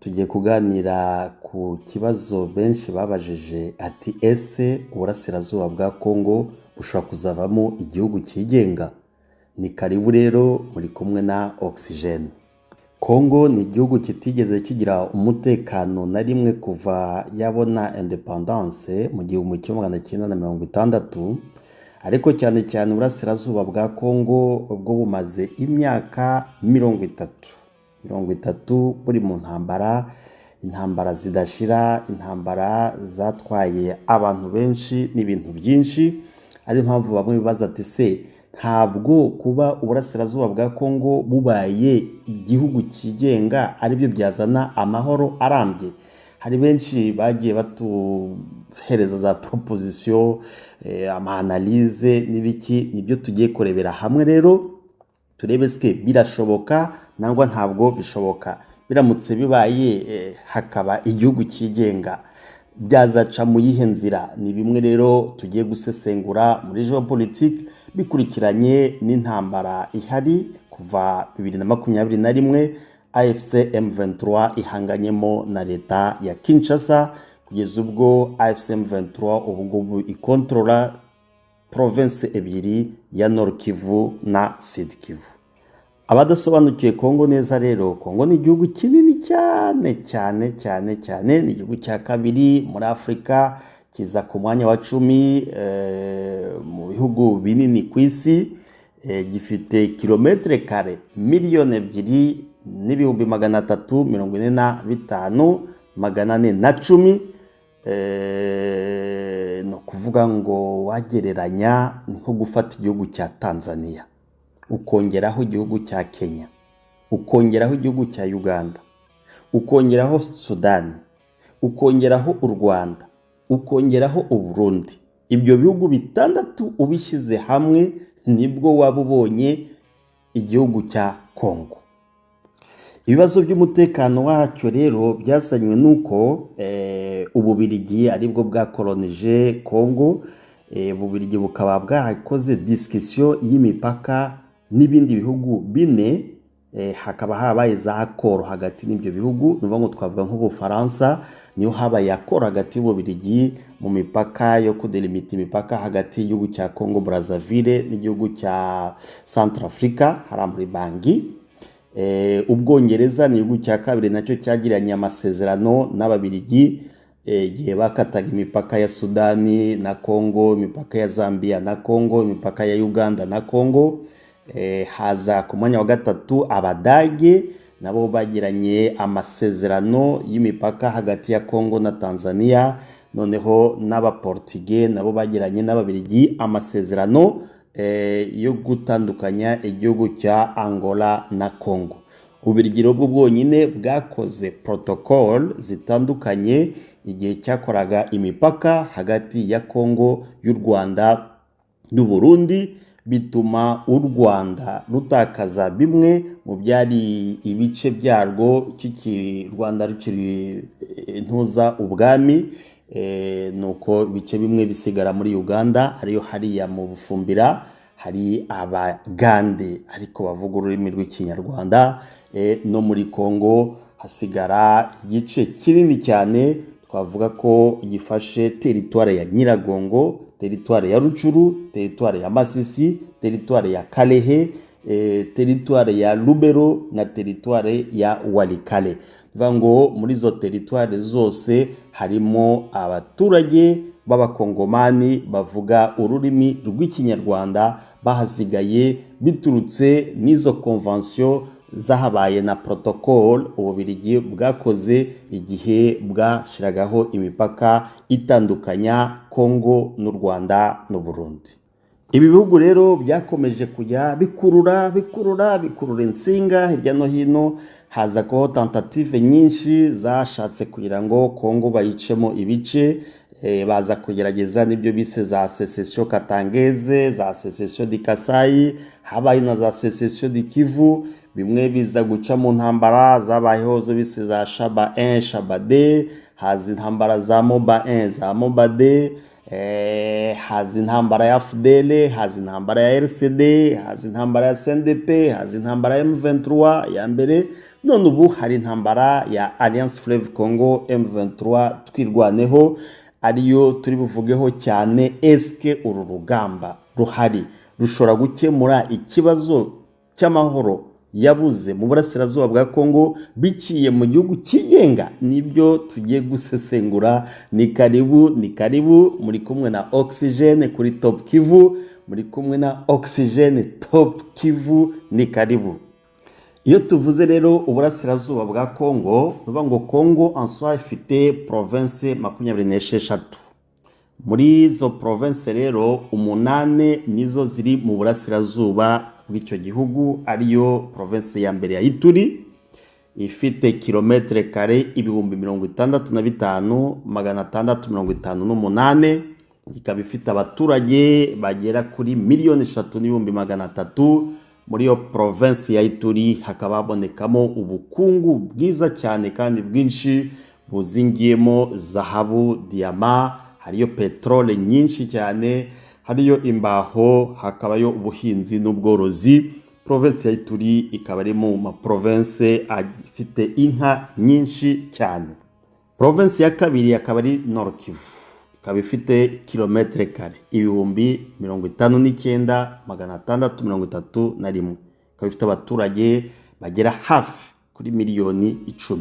Tugiye kuganira ku kibazo benshi babajije ati: "Ese uburasirazuba bwa Kongo bushobora kuzavamo igihugu cyigenga?" Ni karibu rero, muri kumwe na Oxygene. Kongo ni igihugu kitigeze kigira umutekano na rimwe kuva yabona indépendance mu 1960, ariko cyane cyane uburasirazuba bwa Kongo bwo bumaze imyaka 30 buri mu ntambara, intambara zidashira, intambara zatwaye abantu benshi n'ibintu byinshi. Ariyo mpamvu bamwe bibaza ati: "Se ntabwo kuba uburasirazuba bwa Kongo bubaye igihugu cyigenga aribyo byazana amahoro arambye?" Hari benshi bagiye batuhereza za proposition, ama analyse n'ibiki. Nibyo tugiye kurebera hamwe rero, turebe se birashoboka nangwa ntabwo bishoboka. Biramutse bibaye, hakaba igihugu cyigenga, byazaca mu yihe nzira? Ni bimwe rero tugiye gusesengura muri géopolitique, bikurikiranye n'intambara ihari kuva 2021, AFC M23 ihanganyemo na leta ya Kinshasa, kugeza ubwo AFC M23 ubu ngubu ikontorora province ebyiri ya Nord Kivu na Sud Kivu. Abadasobanukiwe Kongo neza rero, Kongo ni igihugu kinini cyane cyane cyane cyane. Ni igihugu cya kabiri muri Afurika, kiza ku mwanya wa 10 mu bihugu binini ku isi. Gifite kilomètre carré 2,345,410. Ni ukuvuga ngo wagereranya ni nko gufata igihugu cya Tanzania, ukongeraho igihugu cya Kenya, ukongeraho igihugu cya Uganda, ukongeraho Sudani, ukongeraho u Rwanda, ukongeraho Uburundi. Ibyo bihugu bitandatu ubishyize hamwe nibwo waba ubonye igihugu cya Kongo. Ibibazo by'umutekano wacyo rero byazanywe n'uko Ububirigi aribwo bwakoronije Kongo. Ububirigi bukaba bwarakoze discussion y'imipaka n'ibindi bihugu bine, hakaba harabaye za accord hagati n'ibyo bihugu. Ni ukuvuga ngo twavuga nk'Ubufaransa, niyo habaye accord hagati y'Ububirigi mu mipaka yo kudelimita imipaka hagati y'igihugu cya Congo Brazzaville n'igihugu cya Centrafrica, hariya muri Bangi. Ubwongereza ni igihugu cya kabiri nacyo cyagiranye amasezerano n'Ababirigi igihe bakataga imipaka ya Sudani na Congo, imipaka ya Zambia na Congo, imipaka ya Uganda na Congo. Haza ku mwanya wa gatatu Abadage, nabo bagiranye amasezerano y'imipaka hagati ya Congo na Tanzania. Noneho n'Abaportige nabo bagiranye n'Ababirigi amasezerano yo gutandukanya igihugu cya Angola na Congo. Ububirigi bwo bwonyine bwakoze protocole zitandukanye igihe cyakoraga imipaka hagati ya Congo y'u Rwanda n'u Burundi, bituma u Rwanda rutakaza bimwe mu byari ibice byarwo kikiri Rwanda, rukiri ntuza ubwami. Nuko ibice bimwe bisigara muri Uganda, ariyo hariya mu Bufumbira hari Abagande ariko bavuga ururimi rw'Ikinyarwanda. No muri Congo hasigara igice kinini cyane, twavuga ko gifashe territoire ya Nyiragongo, territoire ya Rutshuru, territoire ya Masisi, territoire ya Kalehe, territoire ya Lubero na territoire ya Walikale. Bivuga ngo muri izo territoire zose harimo abaturage b'Abakongomani bavuga ururimi rw'Ikinyarwanda, bahasigaye biturutse n'izo convention zahabaye na protocole Ububirigi bwakoze igihe bwashyiragaho imipaka itandukanya Kongo n'u Rwanda n'u Burundi. Ibi bihugu rero byakomeje kujya bikurura, bikurura, bikurura insinga hirya no hino. Haza kubaho tentative nyinshi zashatse kugira ngo Kongo bayicemo ibice. Baza kugerageza n'ibyo bise za sécession katangaise, za sécession du Kasaï, habaye na za sécession du Kivu. Bimwe biza guca mu ntambara zabayeho zo bise za Shaba 1, Shaba 2, haza intambara za Moba 1, za Moba 2. Haza intambara ya FDL, haza intambara ya RCD, haza intambara ya CNDP, haza intambara ya M23 ya mbere, none ubu hari intambara ya Alliance Fleuve Congo M23 Twirwaneho, ariyo turi buvugeho cyane. Eske uru rugamba ruhari rushobora gukemura ikibazo cy'amahoro yabuze mu burasirazuba bwa Kongo biciye mu gihugu cyigenga? Nibyo tugiye gusesengura. Ni karibu, ni karibu. Muri kumwe na Oxygene kuri Top Kivu, muri kumwe na Oxygene Top Kivu, ni karibu. Iyo tuvuze rero uburasirazuba bwa Kongo, nuvuga ngo Kongo en soi ifite province 26. Muri izo province rero, 8 nizo ziri mu burasirazuba bw'icyo gihugu, ariyo province ya mbere ya Ituri, ifite kilometre kare 65,658, ikaba ifite abaturage bagera kuri 3,300,000. Muri iyo province ya Ituri hakaba habonekamo ubukungu bwiza cyane kandi bwinshi, buzingiyemo zahabu, diyama, hariyo peteroli nyinshi cyane, hariyo imbaho, hakabayo ubuhinzi n'ubworozi. Province ya Ituri ikaba ari mu ma province afite inka nyinshi cyane. Province ya kabiri akaba ari Nord Kivu, ikaba ifite kilometre kare 59,631, ikaba ifite abaturage bagera hafi kuri miliyoni 10.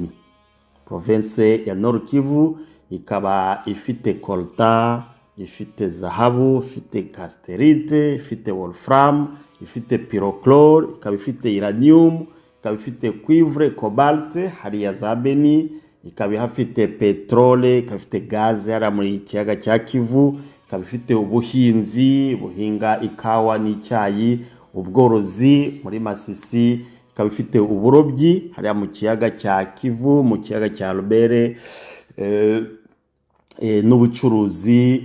Province ya Nord Kivu ikaba ifite coltan, ifite zahabu, ifite cassitérite, ifite wolfram, ifite pyrochlore, ikaba ifite uranium, ikaba ifite cuivre, cobalt hariya za Beni, ikaba ihafite peterole, ikaba ifite gaze hariya muri kiyaga cya Kivu, ikaba ifite ubuhinzi buhinga ikawa n'icyayi, ubworozi muri Masisi, ikaba ifite uburobyi hariya mu kiyaga cya Kivu, mu kiyaga cya Albert, n'ubucuruzi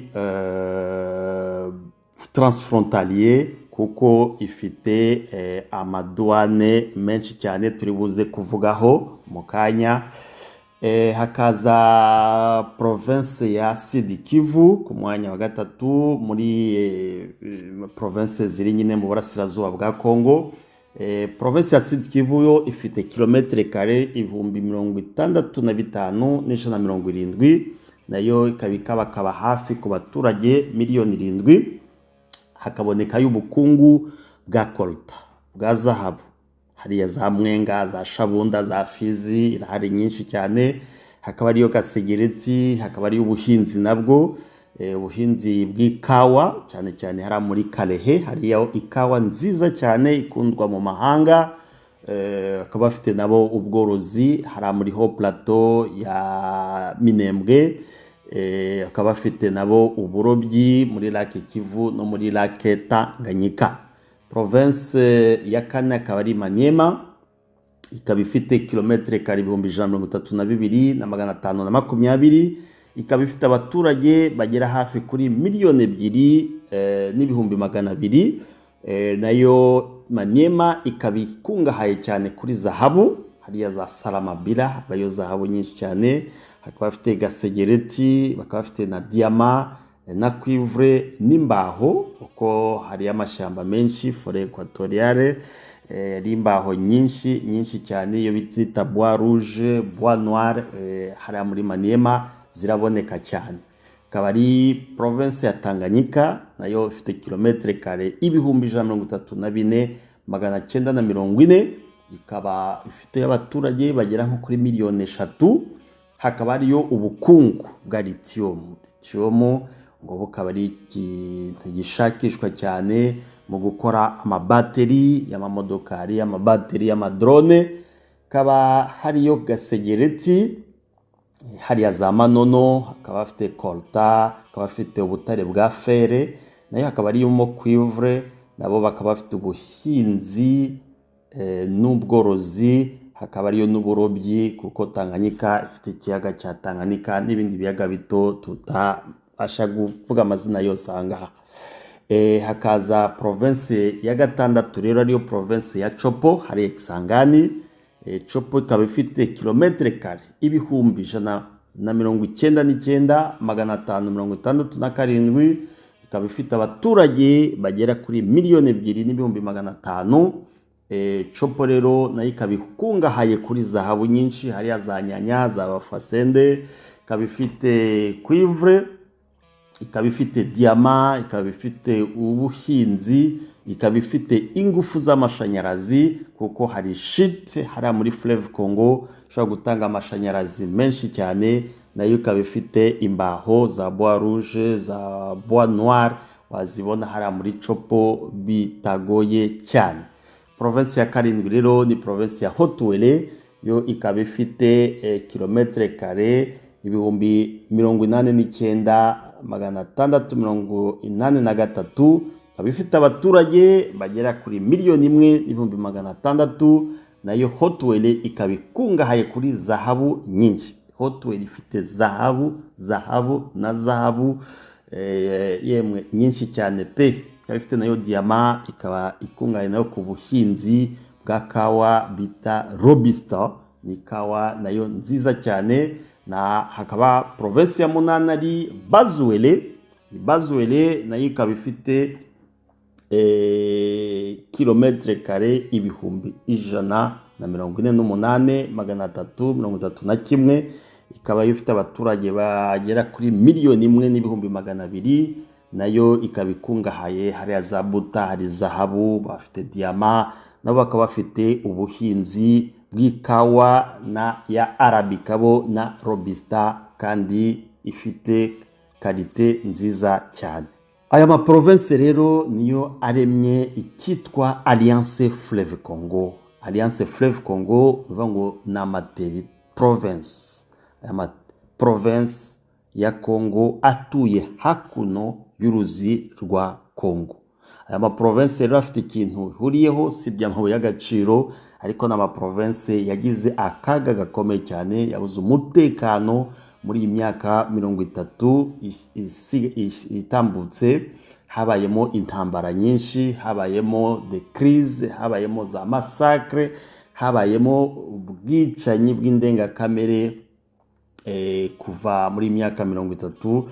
transfrontalier, kuko ifite amaduwane menshi cyane turi buze kuvugaho mu kanya. Hakaza province ya Sud Kivu ku mwanya wa gatatu muri province ziri nyine mu burasirazuba bwa Congo. Province ya Sud Kivu yo ifite kilometre kare 65,170, nayo ikaba ikabakaba hafi ku baturage miliyoni 7. Hakabonekayo ubukungu bwa coltan, bwa zahabu, hariya za Mwenga, za Shabunda, za Fizi, irahari nyinshi cyane. Hakaba ariyo gasegereti, hakaba ariyo ubuhinzi nabwo, ubuhinzi bw'ikawa cyane cyane hariya muri Kalehe, hariyo ikawa nziza cyane ikundwa mu mahanga. Bakaba bafite nabo ubworozi hariya muri haut plateau ya Minembwe. Bakaba bafite nabo uburobyi muri Lac Kivu no muri Lac Tanganyika. Province ya kane akaba ari Maniema, ikaba ifite kilometre kare 132,520, ikaba ifite abaturage bagera hafi kuri 2,200,000. Nayo Maniema ikaba ikungahaye cyane kuri zahabu, hariya za Salamabila habayo zahabu nyinshi cyane, hakaba bafite gasegereti, bakaba bafite na diyama na cuivre n'imbaho, kuko hariyo amashyamba menshi, forêt équatoriale, hari imbaho nyinshi nyinshi cyane, iyo bita bois rouge, bois noir, hariya muri Maniema ziraboneka cyane. Akaba ari province ya Tanganyika, nayo ifite kilometre kare 134,940, ikaba ifite abaturage bagera nko kuri miliyoni 3. Hakaba hariyo ubukungu bwa lithium. Lithium ngo bukaba ari ikintu gishakishwa cyane mu gukora amabateri y'amamodokari, amabateri y'amadrone. Hakaba hariyo gasegereti hariya za Manono, hakaba hafite coltan, hakaba hafite ubutare bwa fer, nayo hakaba harimo cuivre, nabo bakaba bafite ubuhinzi n'ubworozi, hakaba ariyo n'uburobyi, kuko Tanganyika ifite ikiyaga cya Tanganyika n'ibindi biyaga bito tutabasha kuvuga amazina yose aha ngaha. Hakaza province ya gatandatu rero, ariyo province ya Tshopo, hari Kisangani. Tshopo ikaba ifite kilometre kare ibihumbi ijana na mirongo icyenda n'icyenda magana atanu mirongo itandatu na karindwi, ikaba ifite abaturage bagera kuri 2,500,000. Tshopo rero nayo ikaba ikungahaye kuri zahabu nyinshi, hariya za Nyanya, za Bafwasende, ikaba ifite cuivre, ikaba ifite diyama, ikaba ifite ubuhinzi, ikaba ifite ingufu z'amashanyarazi, kuko hari shite hariya muri Fleuve Congo ishobora gutanga amashanyarazi menshi cyane. Nayo ikaba ifite imbaho za bois rouge, za bois noir, wazibona hariya muri Tshopo bitagoye cyane. Province ya karindwi rero ni province ya Haut-Uele, yo ikaba ifite kilometre kare 89,683, ikaba ifite abaturage bagera kuri 1,600,000. Nayo Haut-Uele ikaba ikungahaye kuri zahabu nyinshi. Haut-Uele ifite zahabu, zahabu na zahabu, yemwe nyinshi cyane pe. Ikaba ifite nayo diyama, ikaba ikungahaye nayo ku buhinzi bwa kawa bita Robusta, ni kawa nayo nziza cyane. Na hakaba province ya munani ari Bas-Uele. Bas-Uele nayo ikaba ifite kilometre kare 148,331, ikaba ifite abaturage bagera kuri 1,200,000. Nayo ikaba ikungahaye hariya za Buta, hari zahabu, bafite diyama, nabo bakaba bafite ubuhinzi bw'ikawa na ya Arabica bo na Robusta, kandi ifite qualité nziza cyane. Aya ma province rero niyo aremye icyitwa Alliance Fleuve Congo. Alliance Fleuve Congo ni ukuvuga ngo ni amateri province, aya ma province ya Congo atuye hakuno y'uruzi rwa Congo. Aya ma province rero afite ikintu ihuriyeho, si iby'amabuye y'agaciro, ariko ni ama province yagize akaga gakomeye cyane, yabuze umutekano muri iyi myaka 30 itambutse. Habayemo intambara nyinshi, habayemo de crise, habayemo za massacre, habayemo ubwicanyi bw'indengakamere, kuva muri iyi myaka 30.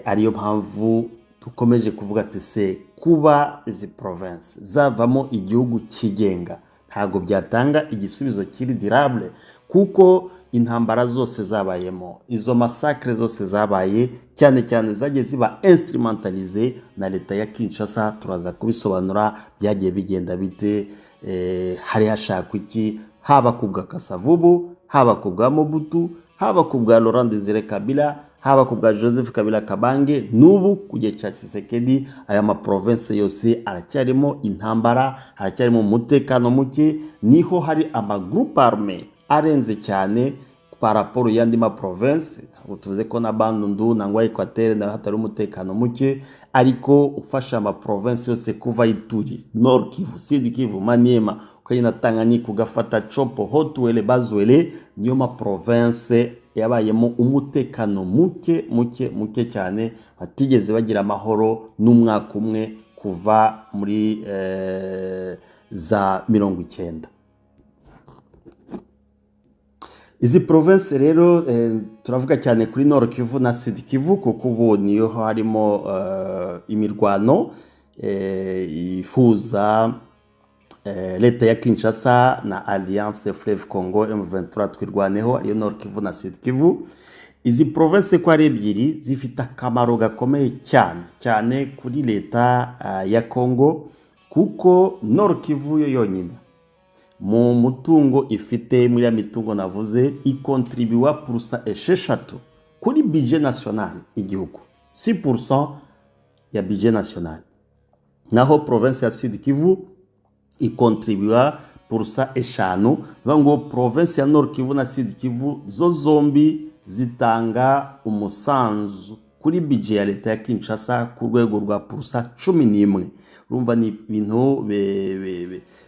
Ariyo mpamvu dukomeje kuvuga ati se kuba izi province zavamo igihugu kigenga ntabwo byatanga igisubizo kiri durable, kuko intambara zose zabayemo, izo massacre zose zabaye, cyane cyane zagiye ziba instrumentalisé na leta ya Kinshasa. Turaza kubisobanura byagiye bigenda bite, hari hashakwa iki, haba ku bwa Kasavubu, haba ku bwa Mobutu, haba ku bwa Laurent Desire Kabila, haba ku bwa Joseph Kabila Kabange, n'ubu ku gihe cya Tshisekedi. Aya ma province yose aracyarimo intambara, haracyarimo umutekano muke, niho hari ama groupe armé arenze cyane par rapport y'andi ma province. Ntabwo tuvuze ko na Bandundu nangwa Equateur naho hatari umutekano muke, ariko ufasha ama province yose kuva Ituri, Nord Kivu, Sud Kivu, Maniema, ukagenda Tanganyika, ugafata Tshopo, Haut-Uele, Bas-Uele, niyo ma province yabayemo umutekano muke muke muke cyane, batigeze bagira amahoro n'umwaka umwe kuva muri za 90. Izi province rero, turavuga cyane kuri Nord Kivu na Sud Kivu, kuko ubu niyo harimo imirwano ihuza leta ya Kinshasa na Alliance Fleuve Congo, M23, Twirwaneho, ariyo Nord Kivu na Sud Kivu. Izi province ko ari ebyiri zifite akamaro gakomeye cyane cyane kuri leta ya Congo, kuko Nord Kivu yo yonyine mu mutungo ifite, muri ya mitungo navuze, ikontribuwa pourcent 6 kuri budget national igihugu, 6% ya budget national. Naho province ya Sud Kivu ikontribuwa pourcent 5. Bivuga ngo province ya Nord Kivu na Sud Kivu zo zombi zitanga umusanzu kuri budget ya leta ya Kinshasa ku rwego rwa pourcent 11. Urumva ni ibintu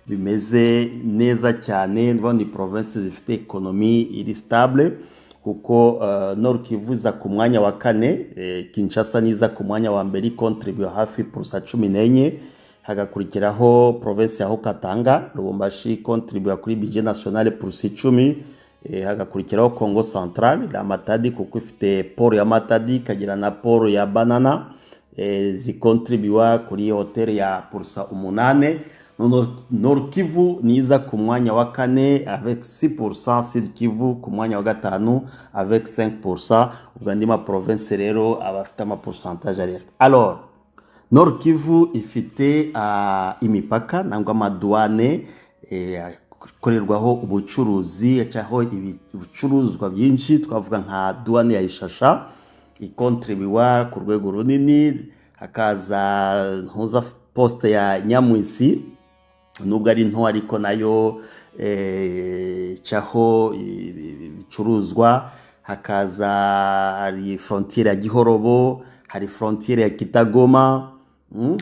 bimeze neza cyane. Ndabona ni province zifite économie iri stable, kuko Nord Kivu iza ku mwanya wa kane, Kinshasa niza ku mwanya wa mbere, ikontribuye hafi pourcent 14, hagakurikiraho province ya Haut-Katanga, Lubumbashi, ikontribuye kuri budget national pourcent 10. Hagakurikiraho Congo Central la Matadi, kuko ifite port ya Matadi, ikagira na port ya Banana, zikontribuwa kuri hoteli ya pourcent 8. Nord Kivu niza ku mwanya wa kane avec 6%, Sud Kivu ku mwanya wa gatanu avec 5%. Ubwo andi ma province rero aba afite ama pourcentage ari. Alors, Nord Kivu ifite imipaka nangwa amaduwane akorerwaho ubucuruzi, acaho ibicuruzwa byinshi. Twavuga nka douane ya Ishasha ikontribuwa ku rwego runini, hakaza ntuza poste ya Nyamwisi, nubwo ari nto ariko nayo icaho ibicuruzwa. Hakaza hari frontière ya Gihorobo, hari frontière ya Kitagoma,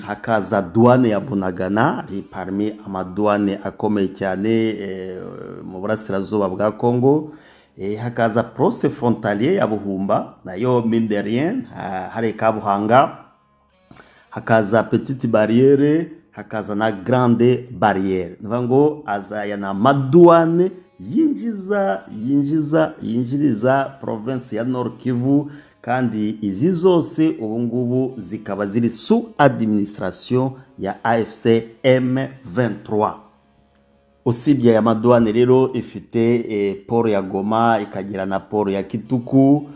hakaza douane ya Bunagana, ari parmi amaduwane akomeye cyane mu burasirazuba bwa Congo. Hakaza poste frontalier ya Buhumba, nayo mine de rien hari Kabuhanga, hakaza petite barrière, hakaza na grande barrière. Nivuga ngo azaya na maduwane yinjiza yinjiza yinjiriza province ya Nord Kivu, kandi izi zose ubu ngubu zikaba ziri sous administration ya AFC M23. Usibye aya maduwane rero, ifite port ya Goma, ikagira na port ya Kituku.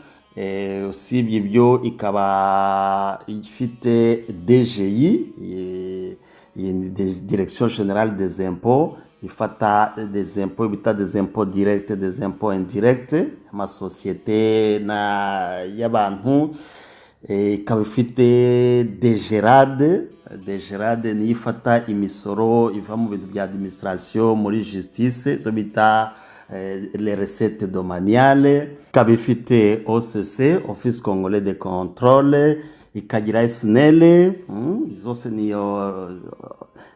Usibye ibyo, ikaba ifite DGI, iyi ni Direction Générale des Impôts, ifata des impôts bita des impôts directs, des impôts indirects, amasosiyete na y'abantu. Ikaba ifite DGRAD. DGRAD niyo ifata imisoro iva mu bintu bya administration, muri justice, zo bita les recettes domaniales. Ikaba ifite OCC, Office Congolais de Contrôle, ikagira SNEL. Zose niyo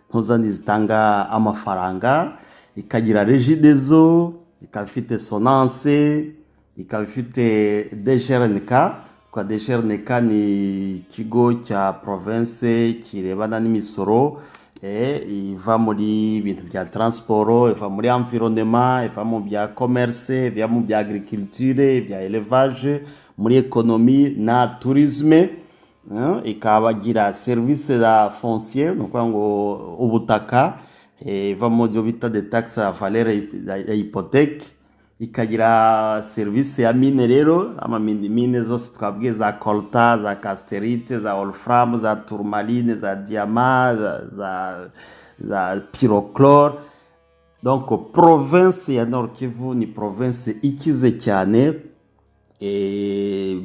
ntuzani zitanga amafaranga. Ikagira REGIDESO, ikaba ifite SONANCE, ikaba ifite DGRNK. Kwa DGRNK ni ikigo cya province kirebana n'imisoro iva muri ibintu bya transport, iva muri environnement, iva mu bya commerce, iva mu bya agriculture, bya élevage, muri économie na tourisme. Ikabagira service za foncier, ni ukuvuga ngo ubutaka, iva mu byo bita de taxe à valeur ya hypothèque. Ikagira service ya mine rero, ama mine zose twabwiye, za coltan, za cassitérite, za wolfram, za tourmaline, za diamant, za pyrochlore. Donc province ya Nord Kivu ni province ikize cyane,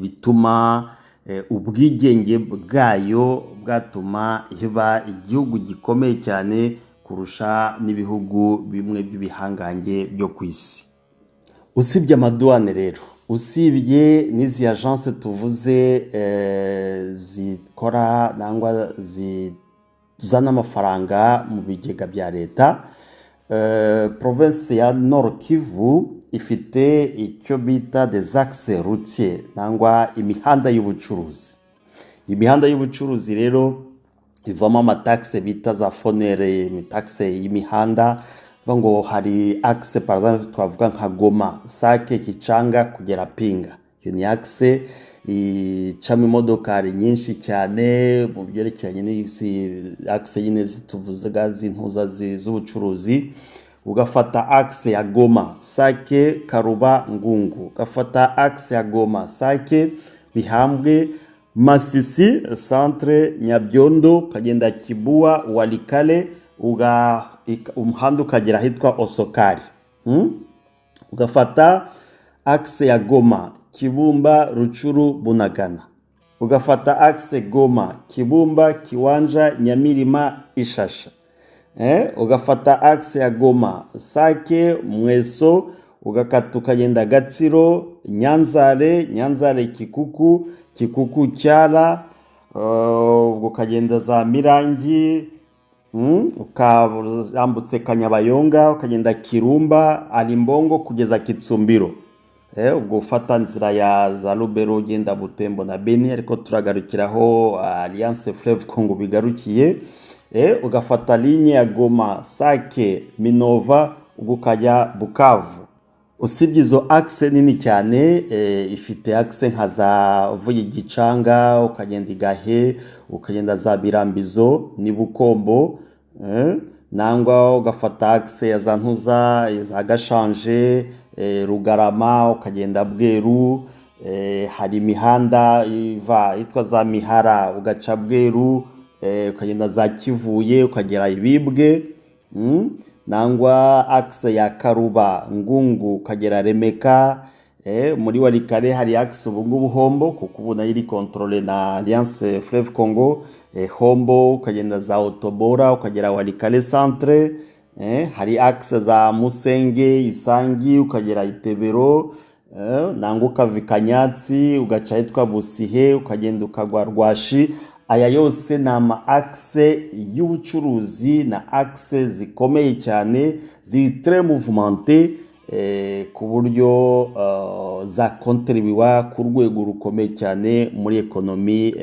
bituma ubwigenge bwayo bwatuma iba igihugu gikomeye cyane kurusha n'ibihugu bimwe by'ibihangange byo ku isi. Usibye amaduwane rero, usibye n'izi agence tuvuze zikora nangwa zizana amafaranga mu bigega bya leta, province ya Nord Kivu ifite icyo bita des axes routiers nangwa imihanda y'ubucuruzi. Imihanda y'ubucuruzi rero ivamo amataxe bita za FONER, taxe y'imihanda. Bivuga ngo hari axe, par exemple twavuga nka Goma, Sake, Kicanga kugera Pinga. Iyo ni axe icamo imodokari nyinshi cyane mu byerekeranye n'izi axe nyine zituvuzaga z'intuza z'ubucuruzi. Ugafata axe ya Goma, Sake, Karuba, Ngungu, ugafata axe ya Goma, Sake, Bihambwe, Masisi centre, Nyabiondo, ukagenda Kibua, Walikale, umuhanda ukagera ahitwa Osokari. Ugafata axe ya Goma, Kibumba, Rutshuru, Bunagana, ugafata axe Goma, Kibumba, Kiwanja, Nyamirima, Ishasha. Ugafata axe ya Goma, Sake, Mweso, ugakata ukagenda Gatsiro, Nyanzale, Nyanzale, Kikuku, Kikuku, Cyara, ubwo ukagenda za Mirangi, ukambutse Kanyabayonga, ukagenda Kirumba, Alimbongo kugeza Kitsumbiro. Ubwo ufata nzira ya za Lubero, ugenda Butembo na Beni, ariko turagarukiraho Alliance Fleuve Congo bigarukiye. Ugafata ligne ya Goma, Sake, Minova, ubwo ukajya Bukavu. Usibye izo axe nini cyane, ifite axe nka za uvuye Gicanga ukagenda Igahe, ukagenda za Birambizo ni Bukombo, nangwa ugafata axe ya za Ntuza, za Gashanje, Rugarama, ukagenda Bweru. Hari imihanda iva yitwa za Mihara, ugaca Bweru, ukagenda za Kivuye, ukagera Ibibwe, nangwa axe ya Karuba Ngungu, ukagera Remeka. Muri Walikale hari axe ubu ngubu Hombo, kuko ubu nayo iri contrôlée na Alliance Fleuve Congo. Hombo ukagenda za Otobora, ukagera Walikale centre. Hari axe za Musenge Isangi, ukagera Itebero, nangwa ukava Ikanyatsi ugaca ahitwa Busihe, ukagenda ukagwa Rwashi. Aya yose ni ama axe y'ubucuruzi na axe zikomeye cyane, ziri très mouvementées, ku buryo zakontribuwa ku rwego rukomeye cyane muri économie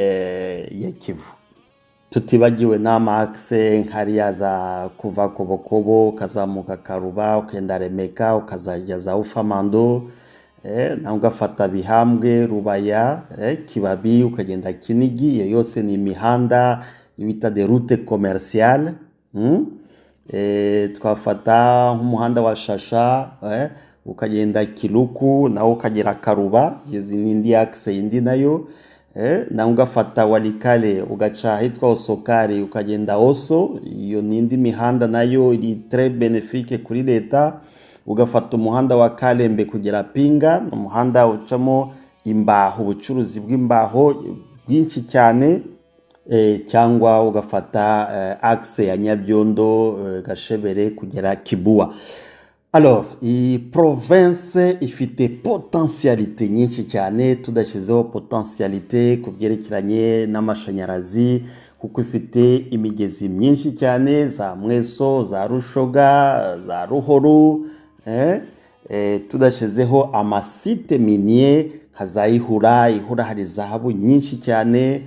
ya Kivu. Tutibagiwe n'ama axe nkariya za kuva Kobokobo, ukazamuka Karuba, ukenda Remeka, ukazajya za Ufamando, nawe ugafata Bihambwe, Rubaya, Kibabi, ukagenda Kinigi. Iyo yose ni imihanda bita de route commerciale. Twafata nk'umuhanda wa Shasha, ukagenda Kiluku, nawo ukagera Karuba. Izi ni indi axe indi nayo. Nawe ugafata Walikale, ugaca ahitwa Osokari, ukagenda Oso. Iyo ni indi mihanda nayo iri très bénéfique kuri leta. Ugafata umuhanda wa Kalembe kugera Pinga, ni umuhanda ucamo imbaho, ubucuruzi bw'imbaho bwinshi cyane. Cyangwa ugafata axe ya Nyabyondo, Gashebere kugera Kibuwa. Alors, iyi province ifite potentialité nyinshi cyane, tudashyizeho potentialité ku byerekeranye n'amashanyarazi, kuko ifite imigezi myinshi cyane, za Mweso, za Rushoga, za Ruhoru, tudashyizeho ama sites miniers nka za Ihura. Ihura hari zahabu nyinshi cyane.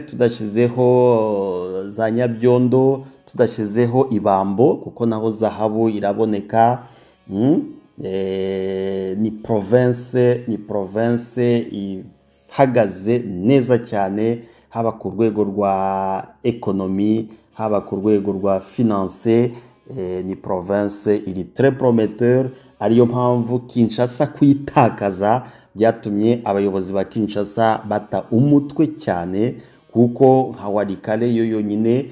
Tudashyizeho za Nyabyondo, tudashyizeho Ibambo, kuko naho zahabu iraboneka. Ni province ihagaze neza cyane, haba ku rwego rwa économie, haba ku rwego rwa finance. Ni province iri très prometteur, ariyo mpamvu Kinshasa kuyitakaza byatumye abayobozi ba Kinshasa bata umutwe cyane, kuko nka Walikale yo yonyine,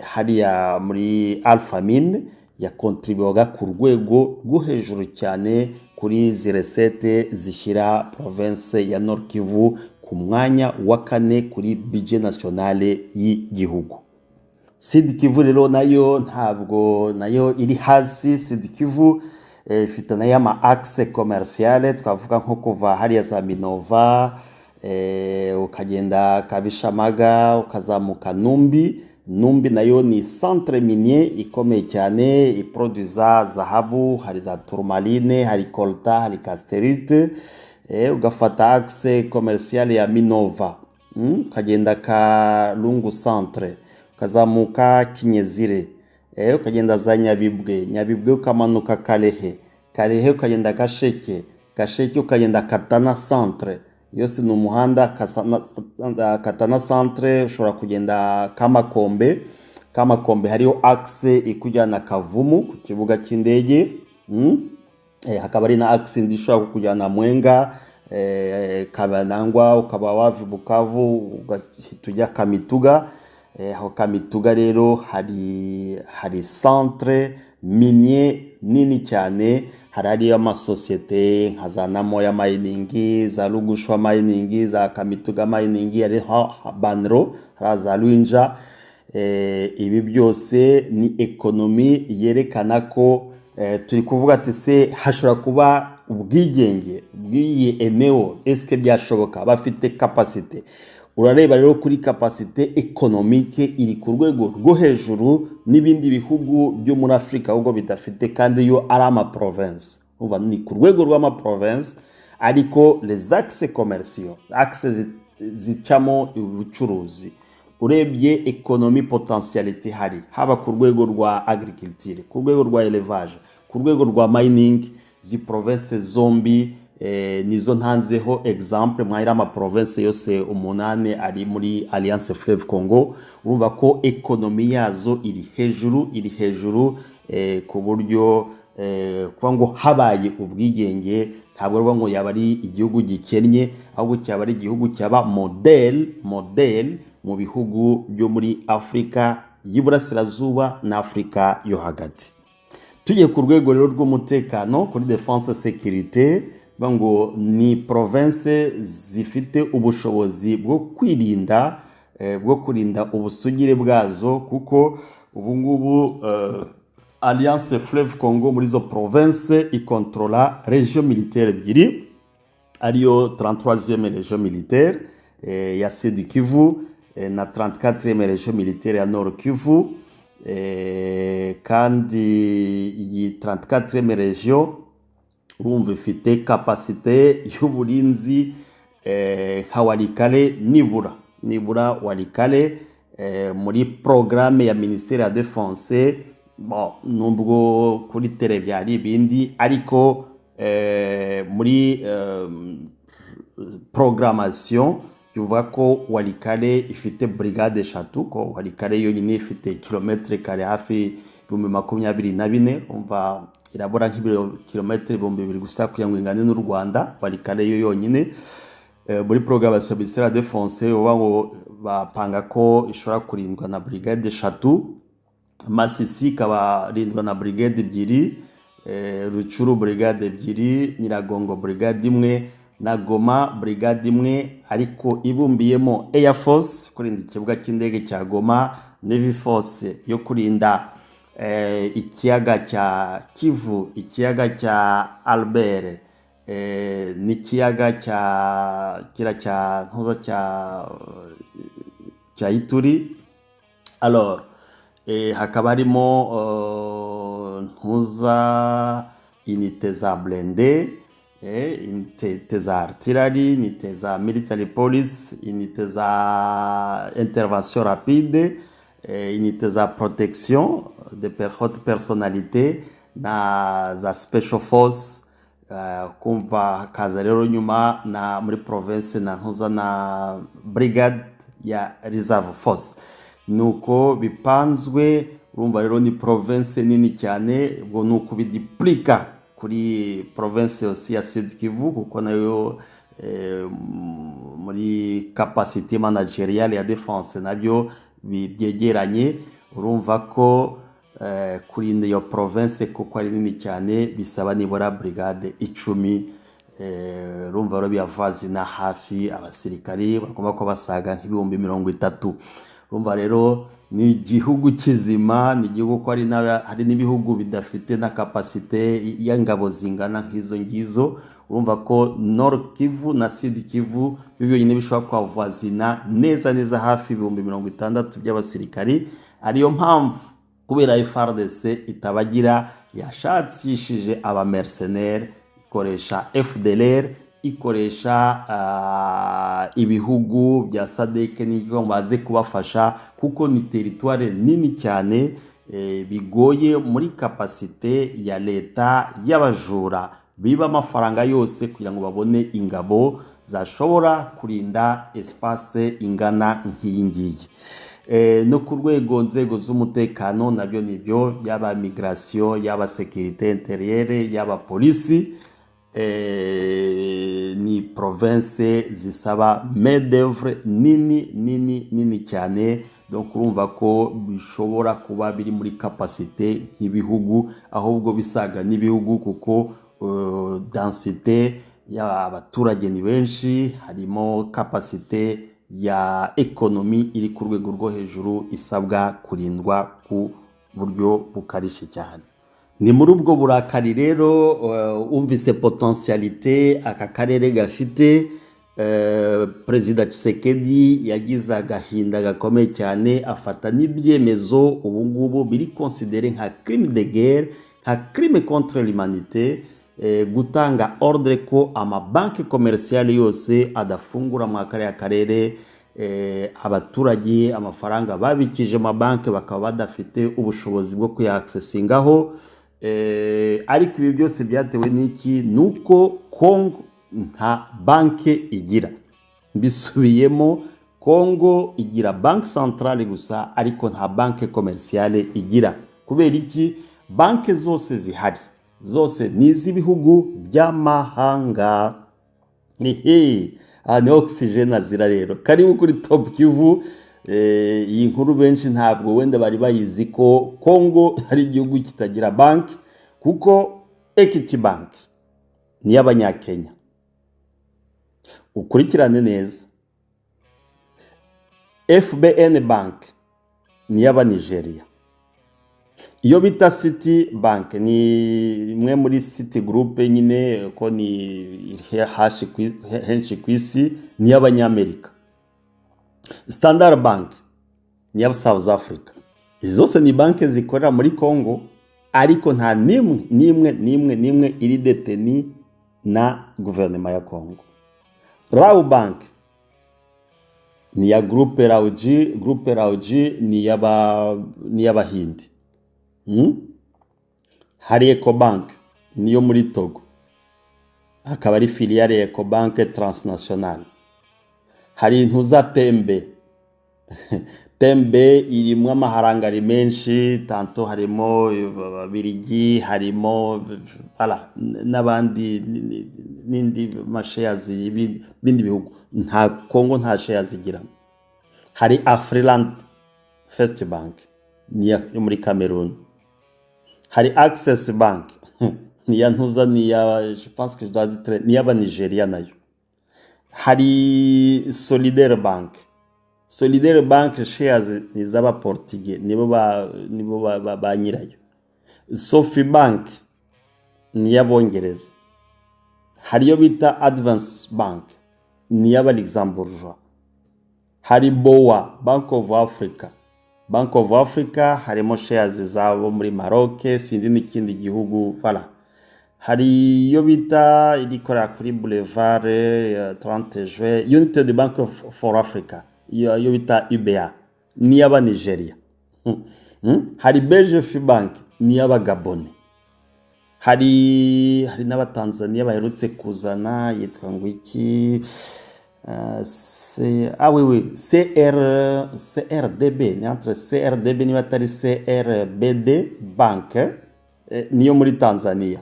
hariya muri Alphamin, yakontribuwaga ku rwego rwo hejuru cyane kuri izi recettes zishyira province ya Nord Kivu ku mwanya wa kane kuri budget nationale y'igihugu. Sud Kivu rero nayo ntabwo nayo iri hasi. Sud Kivu ifite nayo ama axe commerciale, twavuga nko kuva hariya za Minova, ukagenda Kabishamaga, ukazamuka Numbi. Numbi nayo ni centre minier ikomeye cyane, iproduza zahabu, hari za tourmaline, hari coltan, hari cassitérite. Ugafata axe commerciale ya Minova, ukagenda Kalungu centre, ukazamuka Kinyezire, ukagenda za Nyabibwe, Nyabibwe ukamanuka Kalehe, Kalehe ukagenda Gasheke, Gasheke ukagenda Katana centre. Yose ni umuhanda. Katana centre ushobora kugenda Kamakombe. Kamakombe hariho axe ikujyana Kavumu ku kibuga cy'indege. Hakaba ari na axe indi ishobora kukujyana Mwenga, Kabanangwa, ukaba wava i Bukavu ugahita ujya Kamituga. Aho Kamituga rero hari centre minier nini cyane, hari hariyo amasosiyete nka za Namoya Mining, za Lugushwa Mining, za Kamituga Mining, hariho Banro, hari za Rwinja. Ibi byose ni économie yerekana ko turi kuvuga ati se hashobora kuba ubwigenge bw'iyi eneo, eske byashoboka? Bafite capacité. Urareba rero kuri capacité économique, iri ku rwego rwo hejuru n'ibindi bihugu byo muri Afurika ahubwo bidafite, kandi yo ari ama province. Umva, ni ku rwego rw'ama province, ariko les axes commerciaux, axes zicamo ubucuruzi, urebye économie, potentialité ihari, haba ku rwego rwa agriculture, ku rwego rwa élevage, ku rwego rwa mining, Izi province zombi nizo ntanzeho exemple mwahira ama province yose umunani ari muri Alliance Fleuve Congo. Urumva ko économie yazo iri hejuru, iri hejuru ku buryo kuba ngo habaye ubwigenge ntabwo ari ngo yaba ari igihugu gikennye, ahubwo cyaba ari igihugu cyaba modèle mu bihugu byo muri Afurika y'Iburasirazuba na Afurika yo hagati. Tugiye ku rwego rero rw'umutekano, kuri défense sécurité, ngo ni province zifite ubushobozi bwo kwirinda, bwo kurinda ubusugire bwazo, kuko ubu ngubu Alliance Fleuve Congo muri izo province ikontrola région militaire ebyiri, ariyo 33e région militaire ya Sud Kivu na 34e région militaire ya Nord Kivu. Kandi iyi 34e région urumva ifite capacité y'uburinzi nka Walikale, nibura Walikale muri programme ya ministère ya défense. Bon, nubwo kuri terrain byari ibindi, ariko muri programmation bivuga ko Walikale ifite brigade eshatu, ko Walikale yonyine ifite kilomètre carré hafi 24,000. Umva, irabura nk'ibiro kilometero 2000 gusa kugira ngo ingane n'u Rwanda, Walikale yo yonyine. Muri programmation ya ministère ya défense uba ngo bapanga ko ishobora kurindwa na brigade eshatu, Masisi ikaba rindwa na brigade ebyiri, Rutshuru brigade ebyiri, Nyiragongo brigade imwe na Goma brigade imwe, ariko ibumbiyemo Air Force kurinda ikibuga cy'indege cya Goma, Navy Force yo kurinda ikiyaga cya Kivu, ikiyaga cya Albert n'ikiyaga cya kira cya ntuza cya Ituri. Alors hakaba harimo ntuza unité za blindé, unité za artillerie, unité za military police, unité za intervention rapide, unité za protection de haute personnalité na za special force. Kumva hakaza rero nyuma na muri province na ntuza na brigade ya reserve force. Nuko bipanzwe. Urumva rero ni province nini cyane. Ubwo ni ukubiduplika kuri province yose ya Sud Kivu, kuko nayo muri capacité managériale ya défense nabyo byegeranye. Urumva ko kurinda iyo province, kuko ari nini cyane, bisaba nibura brigade 10. Urumva rero biyavazina hafi abasirikari bagomba kuba basaga nk'30,000. Urumva rero ni igihugu kizima, ni igihugu ko hari n'ibihugu bidafite na capacité y'ingabo zingana nk'izo ngizo. Urumva ko Nord Kivu na Sud Kivu byo byonyine bishobora kwavazina neza neza hafi 60,000 by'abasirikari. Ariyo mpamvu kubera FARDC itabagira, yashakishije aba mercenaires, ikoresha FDLR, ikoresha ibihugu bya SADC n'icyo ngo baze kubafasha, kuko ni territoire nini cyane, bigoye muri capacité ya leta y'abajura biba amafaranga yose kugira ngo babone ingabo zashobora kurinda espace ingana nk'iyi ngiyi. No ku rwego nzego z'umutekano nabyo nibyo, yaba migration, yaba sécurité intérieure, yaba polisi, ni province zisaba main d'œuvre nini nini nini cyane. Donc urumva ko bishobora kuba biri muri capacité nk'ibihugu, ahubwo bisaga n'ibihugu, kuko densité y'abaturage ni benshi, harimo capacité ya économie iri ku rwego rwo hejuru isabwa kurindwa ku buryo bukarishye cyane. Ni muri ubwo burakari rero, wumvise potentialité aka karere gafite, Perezida Tshisekedi yagize agahinda gakomeye cyane, afata n'ibyemezo ubu ngubu biri considéré nka crime de guerre, nka crime contre l'humanité, gutanga ordre ko amabanki commerciales yose adafungura mu kariya karere, abaturage amafaranga babikije amabanki bakaba badafite ubushobozi bwo kuyakisesingaho. Ariko ibi byose byatewe n'iki? Nuko Congo nta banke igira. Mbisubiyemo, Congo igira banque centrale gusa, ariko nta banque commerciale igira. Kubera iki? Banke zose zihari zose ni iz'ibihugu by'amahanga. Ehe, aha ni oxygen azira. Rero karibu kuri Top Kivu. Iyi nkuru benshi ntabwo wenda bari bayizi ko Congo ari igihugu kitagira banki, kuko Equity Bank ni iy'Abanyakenya. Ukurikirane neza, FBN Bank ni iy'Abanigeria, iyo bita City Bank ni imwe muri City Group nyine, ko ni henshi ku isi, ni iy'Abanyamerika. Standard Bank ni iya South Africa. Izi zose ni banki zikorera muri Congo, ariko nta n'imwe, n'imwe, n'imwe, n'imwe iri détenue na guverinoma ya Congo. Rawbank ni iya Groupe Raoji. Groupe Raoji ni iy'Abahindi. Hari Ecobank, niyo muri Togo, akaba ari filiale ya Ecobank Transnational. Hari intuza Tembe. Tembe irimo amaharangari menshi, tantôt harimo Ababirigi, harimo, voilà, n'abandi, n'indi ma shares y'ibindi bihugu. Nta Kongo nta shares igiramo. Hari Afriland First Bank, ni iya yo muri Cameroon. Hari Access Bank, ni iya ntuza, ni iya, je pense que je dois dire, ni iy'Abanigeria nayo. Hari Solidaire Bank. Solidaire Bank shares ni iz'Abaportugais, nibo ba nyirayo. Sofi Bank ni iy'Abongereza. Hari iyo bita Advance Bank, ni iy'Abaluxembourgeois. Hari BOA, Bank of Africa. Bank of Africa harimo shares zabo muri Maroc, sinzi n'ikindi gihugu, voilà. Hari iyo bita irikorera kuri Boulevard 30 Juin, United Bank for Africa, iyo bita UBA, ni iy'Abanigeria. Hari BGF Bank, ni iy'Abagabone. Hari n'Abatanzaniya baherutse kuzana, yitwa ngo iki? C, ah oui oui, CR, CRDB, ni entre CRDB niba atari CRBD Bank, niyo muri Tanzania.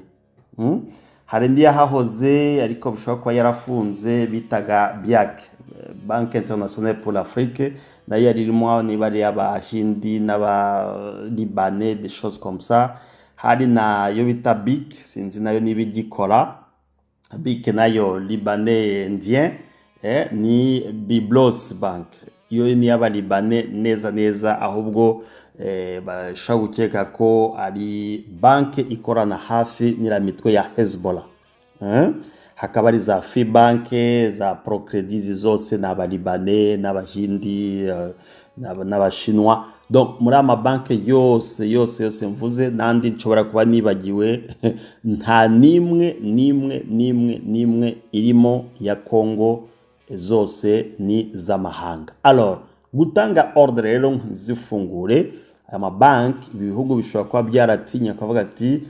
Hari indi yahahoze ariko bishobora kuba yarafunze, bitaga BIAC, Banque Internationale pour l'Afrique, nayo yari irimo niba ari Abahindi n'Abalibane, des choses comme ça. Hari nayo bita BIC, sinzi nayo niba igikora. BIC nayo libanais indien, ni Biblos Bank, iyo ni iy'Abalibane neza neza. Ahubwo bashobora gukeka ko ari banki ikorana hafi n'iriya ya Hezbollah. Hakaba ari za Fibank, za Procredit, zose ni Abalibane n'Abahindi, n'Abashinwa. Donc muri ama banki yose yose yose mvuze n'andi nshobora kuba nibagiwe, nta n'imwe, n'imwe, n'imwe, n'imwe irimo ya Congo, zose ni z'amahanga. Alors gutanga ordre rero ntizifungure aya mabanki, ibi bihugu bishobora kuba byaratinya kuvuga ati: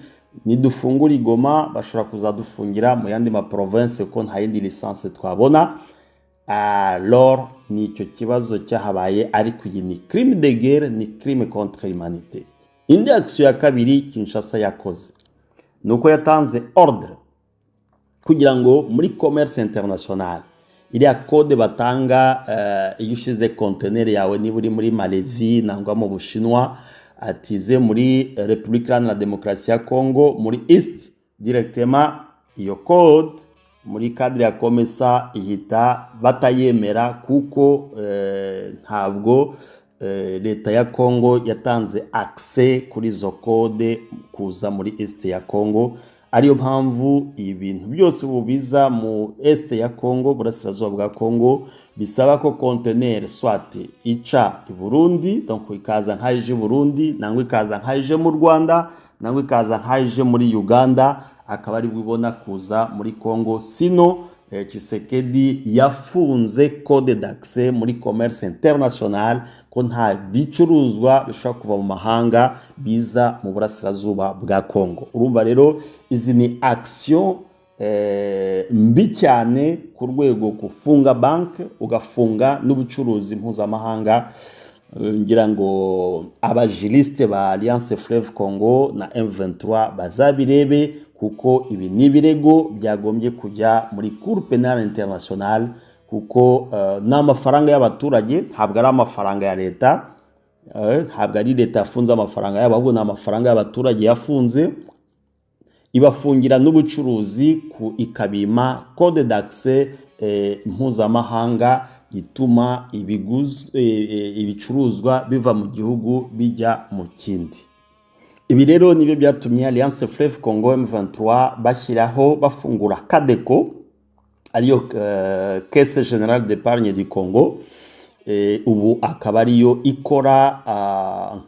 "Nidufungura i Goma, bashobora kuzadufungira mu yandi ma province, kuko nta yindi licence twabona." Alors ni icyo kibazo cyahabaye, ariko iyi ni crime de guerre, ni crime contre l'humanité. Indi action ya kabiri Kinshasa yakoze ni uko yatanze ordre kugira ngo muri commerce international, iriya code batanga iyo ushize conteneur yawe, niba uri muri Malaisie nangwa mu Bushinwa, atize muri Repubulika Iharanira Demokarasi ya Congo, muri East directement, iyo code muri cadre ya COMESA ihita batayemera, kuko ntabwo leta ya Congo yatanze accès kuri izo code kuza muri Est ya Congo. Ariyo mpamvu ibintu byose ubu biza mu Est ya Congo, burasirazuba bwa Congo, bisaba ko conteneur soit ica i Burundi, donc ikaza nk'aje i Burundi, nangwa ikaza nk'aje mu Rwanda, nangwa ikaza nk'aje muri Uganda, akaba aribwo ibona kuza muri Congo. Sino Tshisekedi yafunze code d'accès muri commerce international, ko nta bicuruzwa bishobora kuva mu mahanga biza mu burasirazuba bwa Congo. Urumva rero izi ni action mbi cyane ku rwego gufunga banki, ugafunga n'ubucuruzi mpuzamahanga. Ngira ngo abajuristes ba Alliance Fleuve Congo na M23 bazabirebe, kuko ibi ni ibirego byagombye kujya muri Cour Pénale Internationale, kuko ni amafaranga y'abaturage, ntabwo ari amafaranga ya leta. Ntabwo ari leta yafunze amafaranga yabo, ahubwo ni amafaranga y'abaturage yafunze, ibafungira n'ubucuruzi ku ikabima code d'accès mpuzamahanga ituma ibicuruzwa biva mu gihugu bijya mu kindi. Ibi rero nibyo byatumye Alliance Fleuve Congo M23 bashyiraho, bafungura CADECO, ariyo Caisse Générale d'Épargne du Congo. Ubu akaba ariyo ikora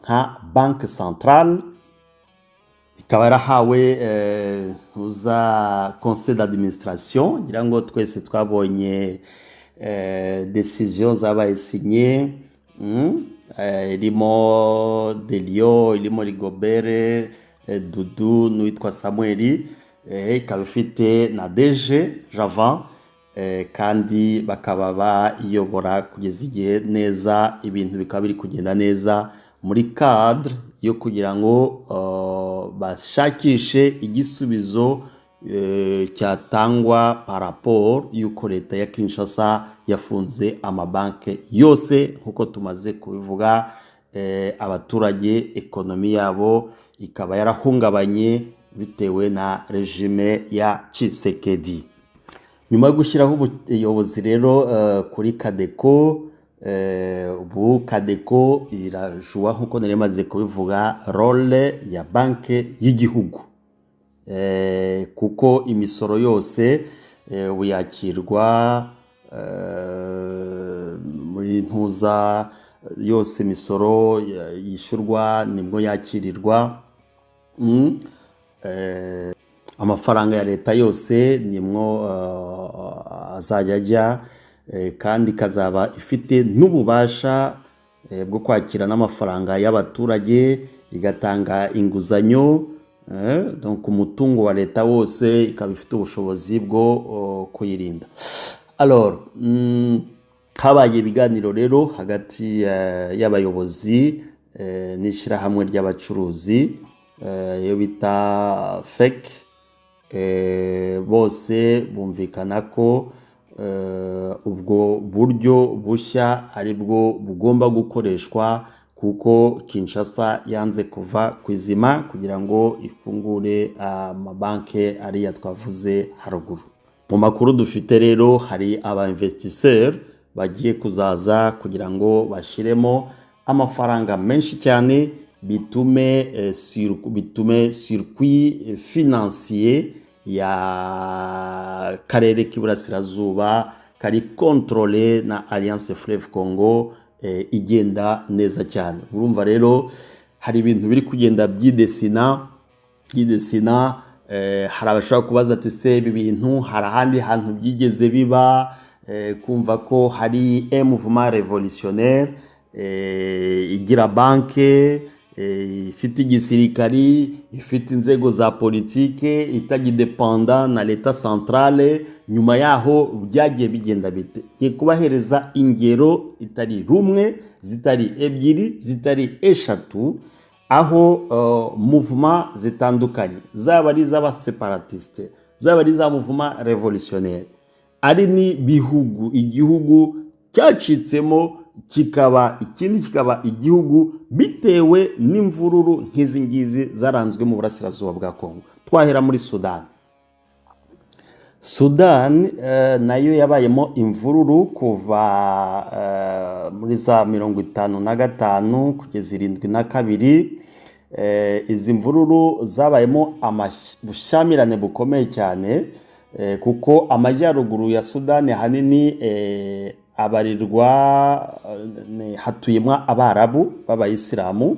nka banque centrale, ikaba yarahawe uza conseil d'administration. Ngira ngo twese twabonye décision zabaye signé, irimo Delio, irimo Rigobere, Dudu n'uwitwa Samuel, ikaba ifite na DG Javan, kandi bakaba bayobora kugeza igihe neza, ibintu bikaba biri kugenda neza muri cadre yo kugira ngo bashakishe igisubizo cyatangwa par rapport y'uko leta ya Kinshasa yafunze amabanki yose. Nk'uko tumaze kubivuga, abaturage économie yabo ikaba yarahungabanye bitewe na régime ya Tshisekedi. Nyuma yo gushyiraho ubuyobozi rero kuri CADECO, ubu CADECO irajuwa, nk'uko nari maze kubivuga, rôle ya banki y'igihugu, kuko imisoro yose ubu yakirwa muri ntuza yose, imisoro yishyurwa nibwo yakirirwa. Amafaranga ya leta yose nimwo azajya ajya, kandi ikazaba ifite n'ububasha bwo kwakira n'amafaranga y'abaturage, igatanga inguzanyo. Donc umutungo wa leta wose ikaba ifite ubushobozi bwo kuyirinda. Alors, habaye ibiganiro rero hagati y'abayobozi n'ishyirahamwe ry'abacuruzi, iyo bita FEC. Bose bumvikana ko ubwo buryo bushya ari bwo bugomba gukoreshwa, kuko Kinshasa yanze kuva ku izima kugira ngo ifungure amabanki ariya twavuze haruguru. Mu makuru dufite rero, hari aba investisseurs bagiye kuzaza kugira ngo bashyiremo amafaranga menshi cyane, bitume circuit financier ya karere k'iburasirazuba kari contrôlé na Alliance Fleuve Congo igenda neza cyane. Urumva rero hari ibintu biri kugenda byidesina. Hari abashobora kubaza ati: "Se ibi bintu hari ahandi hantu byigeze biba?" Kumva ko hari mouvement révolutionnaire igira banke, ifite igisirikari, ifite inzego za politike, itagidepanda na leta centrale, nyuma yaho byagiye bigenda bite? Ngiye kubahereza ingero itari rumwe, zitari ebyiri, zitari eshatu, aho mouvement zitandukanye, zaba ari iz'abaséparatistes, zaba ari iza mouvement révolutionnaire, ari n'ibihugu, igihugu cyacitsemo kikaba ikindi, kikaba igihugu bitewe n'imvururu nk'izi ngizi zaranzwe mu burasirazuba bwa Kongo. Twahera muri Sudani. Sudani nayo yabayemo imvururu kuva muri za 55 kugeza 72. Izi mvururu zabayemo ubushyamirane bukomeye cyane, kuko amajyaruguru ya Sudani ahanini abarirwa hatuyemo Abarabu b'Abayisilamu,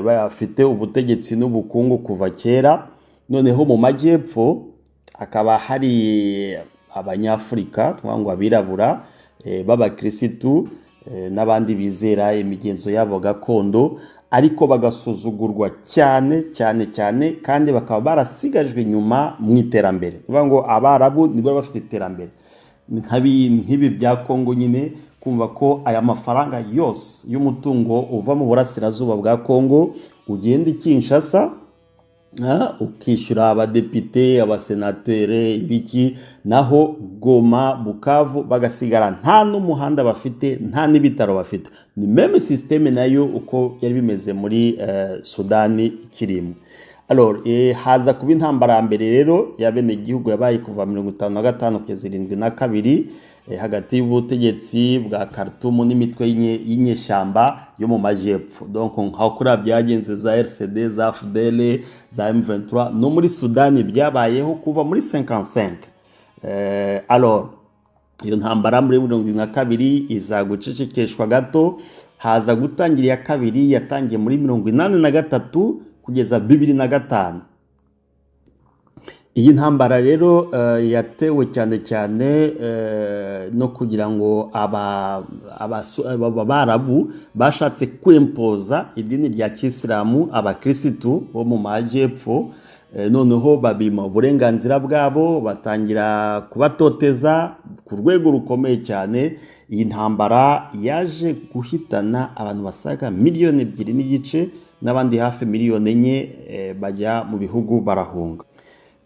bafite ubutegetsi n'ubukungu kuva kera. Noneho mu majyepfo hakaba hari Abanyafurika, tuvuga ngo abirabura b'abakirisitu n'abandi bizera imigenzo yabo gakondo, ariko bagasuzugurwa cyane cyane cyane, kandi bakaba barasigajwe inyuma mu iterambere. Tuvuga ngo Abarabu nibo bafite iterambere. Nk'ibi bya Kongo nyine, kumva ko aya mafaranga yose y'umutungo uva mu burasirazuba bwa Kongo ugenda i Kinshasa, ukishyura abadepite, abasenatere, ibiki, naho Goma, Bukavu bagasigara nta n'umuhanda bafite, nta n'ibitaro bafite. Ni même système nayo uko byari bimeze muri Sudani ikirimo. Alors, haza kuba intambara ya mbere rero y'abenegihugu, yabaye kuva 55 kugeza 72, hagati y'ubutegetsi bwa Khartoum n'imitwe y'inyeshyamba yo mu majyepfo. Donc nka kuriya byagenze za RCD, za FDL, za M23, no muri Sudani byabayeho kuva muri 55. Alors iyo ntambara muri 72 iza gucecekeshwa gato, haza gutangira iya kabiri yatangiye muri 83 kugeza 2005. Iyi ntambara rero yatewe cyane cyane no kugira ngo Abarabu bashatse kwempoza idini rya kisilamu abakirisitu bo mu majyepfo, noneho babima uburenganzira bwabo, batangira kubatoteza ku rwego rukomeye cyane. Iyi ntambara yaje guhitana abantu basaga 2.5 miliyoni, n'abandi hafi 4 miliyoni bajya mu bihugu barahunga.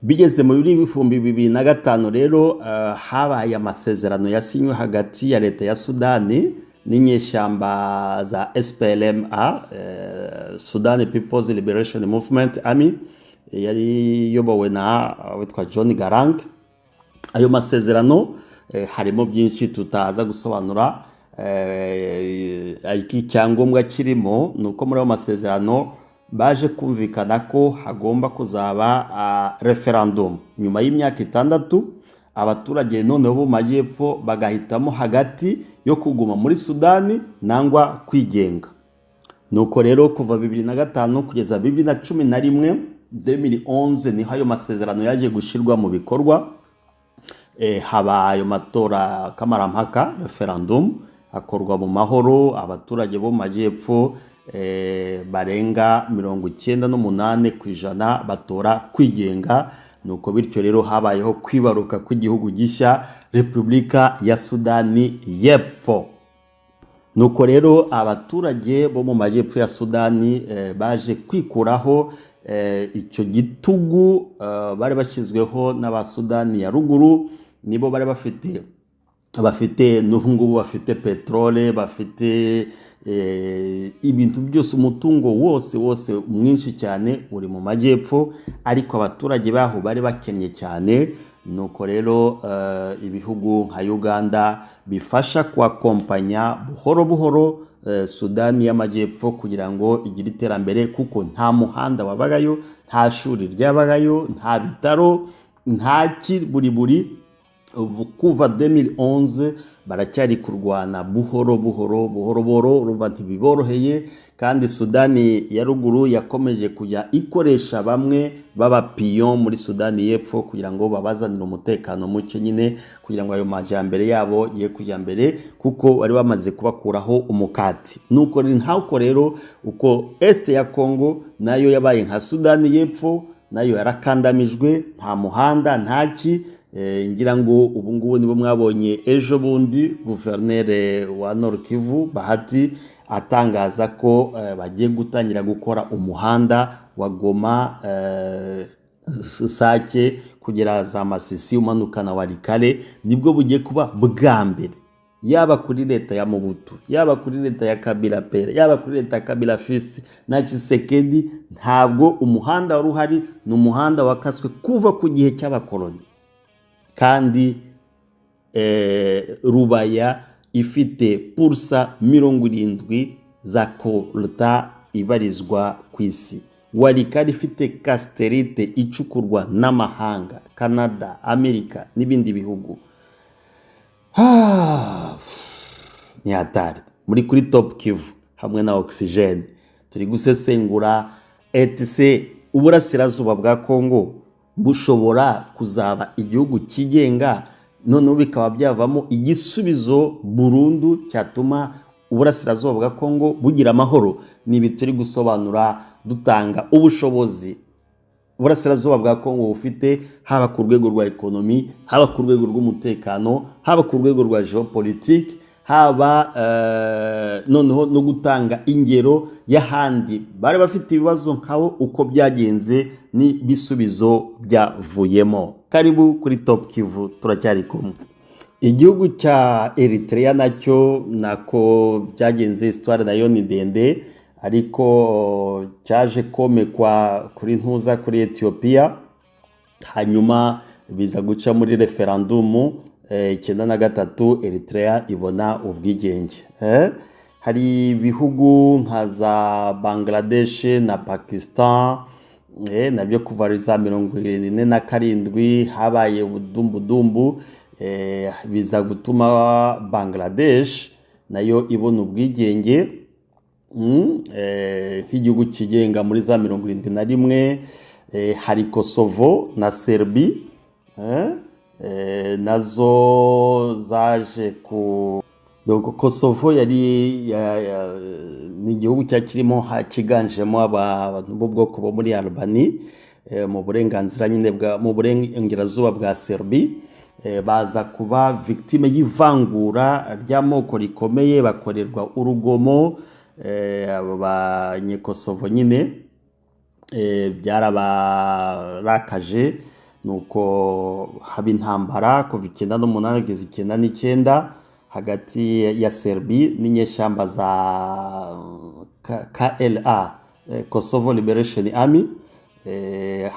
Bigeze muri 2005 rero, habaye amasezerano yasinywe hagati ya leta ya Sudani n'inyeshyamba za SPLMA, Sudan People's Liberation Movement Army, yari iyobowe na witwa John Garang. Ayo masezerano harimo byinshi tutaza gusobanura, ariko icyangombwa kirimo ni uko muri ayo masezerano baje kumvikana ko hagomba kuzaba referendum nyuma y'imyaka 6, abaturage noneho bo mu majyepfo bagahitamo hagati yo kuguma muri Sudani nangwa kwigenga. Nuko rero kuva 2005 kugeza 2011, 2011, niho ayo masezerano yaje gushyirwa mu bikorwa. Haba ayo matora kamarampaka, referendum, akorwa mu mahoro. Abaturage bo mu majyepfo barenga 98% batora kwigenga. Nuko bityo rero habayeho kwibaruka kw'igihugu gishya, Repubulika ya Sudani y'Epfo. Nuko rero abaturage bo mu majyepfo ya Sudani baje kwikuraho icyo gitugu bari bashyizweho n'Abasudani ya ruguru. Nibo bari bafite n'ubu ngubu bafite peterole, bafite ibintu byose, umutungo wose wose mwinshi cyane uri mu majyepfo, ariko abaturage baho bari bakennye cyane. Nuko rero ibihugu nka Uganda bifasha kuakompanya buhoro buhoro Sudani y'Amajyepfo kugira ngo igire iterambere, kuko nta muhanda wabagayo, nta shuri ryabagayo, nta bitaro, nta ki buri buri. Kuva 2011 baracyari kurwana buhoro buhoro buhoro buhoro. Urumva ntibiboroheye. Kandi Sudani ya ruguru yakomeje kujya ikoresha bamwe b'abapiyo muri Sudani y'Epfo kugira ngo babazanire umutekano muke nyine, kugira ngo ayo majyambere yabo ye kujya mbere, kuko bari bamaze kubakuraho umukati. Nuko nk'uko rero uko Est ya Congo nayo yabaye nka Sudani y'Epfo, nayo yarakandamijwe, nta muhanda, ntaki. Ngira ngo ubu ngubu nibo mwabonye ejo bundi guverineri wa Nord Kivu Bahati atangaza ko bagiye gutangira gukora umuhanda wa Goma, Sake kugera za Masisi, umanukana Walikale. Nibwo bugiye kuba bwa mbere, yaba kuri leta ya Mobutu, yaba kuri leta ya Kabila père, yaba kuri leta ya Kabila fils na Tshisekedi, ntabwo umuhanda wari uhari. Ni umuhanda wakaswe kuva ku gihe cy'abakoloni, kandi Rubaya ifite 70% za coltan ibarizwa ku isi, Walikale ifite cassitérite icukurwa n'amahanga, Canada, Amerika n'ibindi bihugu. Ni hatari. Muri kuri Top Kivu hamwe na Oxygen, turi gusesengura etc uburasirazuba bwa Congo bushobora kuzaba igihugu cyigenga. Noneho bikaba byavamo igisubizo burundu cyatuma uburasirazuba bwa Kongo bugira amahoro. Ni ibi turi gusobanura, dutanga ubushobozi uburasirazuba bwa Kongo bufite, haba ku rwego rwa économie, haba ku rwego rw'umutekano, haba ku rwego rwa géopolitique, haba noneho no gutanga ingero y'ahandi bari bafite ibibazo nkabo, uko byagenze n'ibisubizo byavuyemo. Karibu kuri Top Kivu, turacyari kumwe. Igihugu cya Eritrea nacyo nako byagenze, histoire nayo ni ndende, ariko cyaje komekwa kuri ntuza, kuri Ethiopia, hanyuma biza guca muri referandumu, 93 Eritrea ibona ubwigenge. Hari ibihugu nka za Bangladesh na Pakistan, nabyo kuva za 47 habaye ubudumbudumbu, biza gutuma Bangladesh nayo ibona ubwigenge nk'igihugu kigenga muri za 71. Hari Kosovo na Serbie, nazo zaje ku, donc Kosovo yari ni igihugu cyari kirimo kiganjemo abantu b'ubwoko bo muri Albanie, mu burenganzira nyine bwa mu burengerazuba bwa Serbie. Baza kuba victime y'ivangura ry'amoko rikomeye, bakorerwa urugomo. Abo banyekosovo nyine byarabarakaje, nuko haba intambara kuva 98 kugeza 99 hagati ya Serbie n'inyeshyamba za KLA, Kosovo Liberation Army.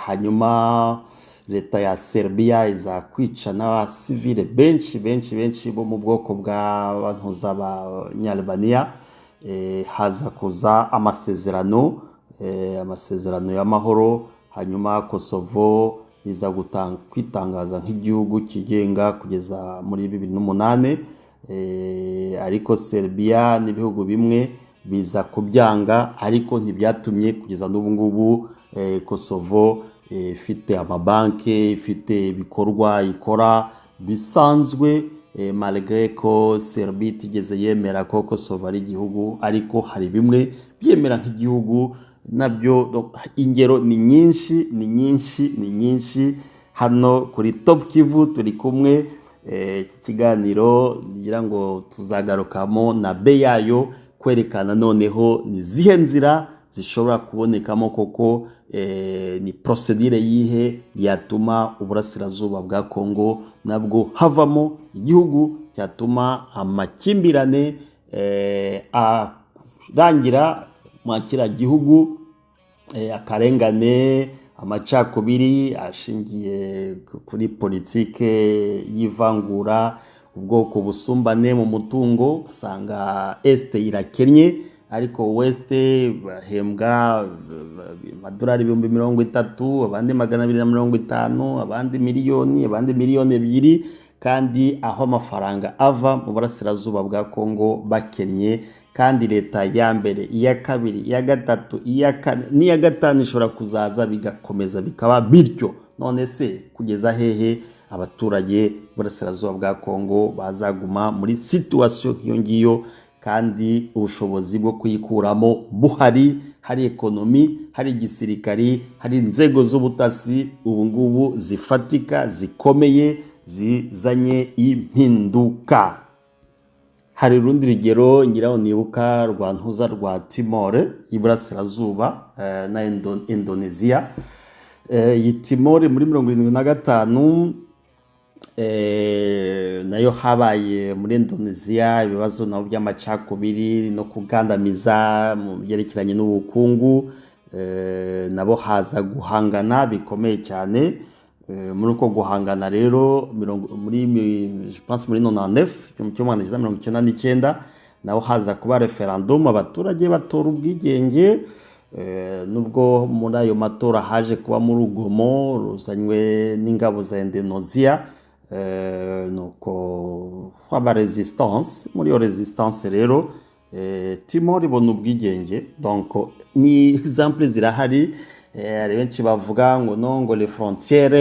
Hanyuma leta ya Serbia iza kwica n'abasivile benshi benshi benshi bo mu bwoko bw'abantu z'Abanyalbania. Haza kuza amasezerano y'amahoro, hanyuma Kosovo iza kwitangaza nk'igihugu kigenga kugeza muri 2008. Ariko Serbia n'ibihugu bimwe biza kubyanga, ariko ntibyatumye kugeza n'ubu ngubu Kosovo ifite amabanki, ifite ibikorwa ikora bisanzwe, malgré ko Serbia itigeze yemera ko Kosovo ari igihugu, ariko hari bimwe byemera nk'igihugu nabyo. Donc, ingero ni nyinshi, ni nyinshi, ni nyinshi. Hano kuri Top Kivu turi kumwe. Iki kiganiro ngira ngo tuzagarukamo na be yayo kwerekana noneho ni zihe nzira zishobora kubonekamo koko, ni procédure yihe yatuma uburasirazuba bwa Kongo nabwo havamo igihugu cyatuma amakimbirane arangira mwa kiriya gihugu, akarengane, amacakubiri ashingiye kuri politike y'ivangura, ubwoko, busumbane mu mutungo. Usanga Est irakennye, ariko Ouest bahembwa amadolari 30,000, abandi 250, abandi miliyoni, abandi miliyoni 2, kandi aho amafaranga ava mu burasirazuba bwa Kongo bakennye. Kandi leta ya mbere, iya kabiri, iya gatatu, iya kane n'iya gatanu ishobora kuzaza, bigakomeza bikaba bityo. None se kugeza hehe abaturage b'uburasirazuba bwa Kongo bazaguma muri situation nk'iyo ngiyo, kandi ubushobozi bwo kuyikuramo buhari? Hari économie, hari igisirikari, hari inzego z'ubutasi ubu ngubu zifatika, zikomeye, zizanye impinduka. Hari urundi rugero ngiraho nibuka rwa ntuza, rwa Timor y'Iburasirazuba na Indonesia. Iyi Timor muri 75 nayo habaye muri Indonesia ibibazo nabo by'amacakubiri no kugandamiza mu byerekeranye n'ubukungu. Nabo haza guhangana bikomeye cyane. Muri uko guhangana rero, muri je pense muri 99, 1999, naho haza kuba referendum, abaturage batora ubwigenge. Nubwo muri ayo matora haje kubamo urugomo ruzanywe n'ingabo za Indonesia, nuko haba résistance. Muri iyo résistance rero, Timor ibona ubwigenge. Donc ni exemple zirahari. Hari benshi bavuga ngo no, ngo les frontières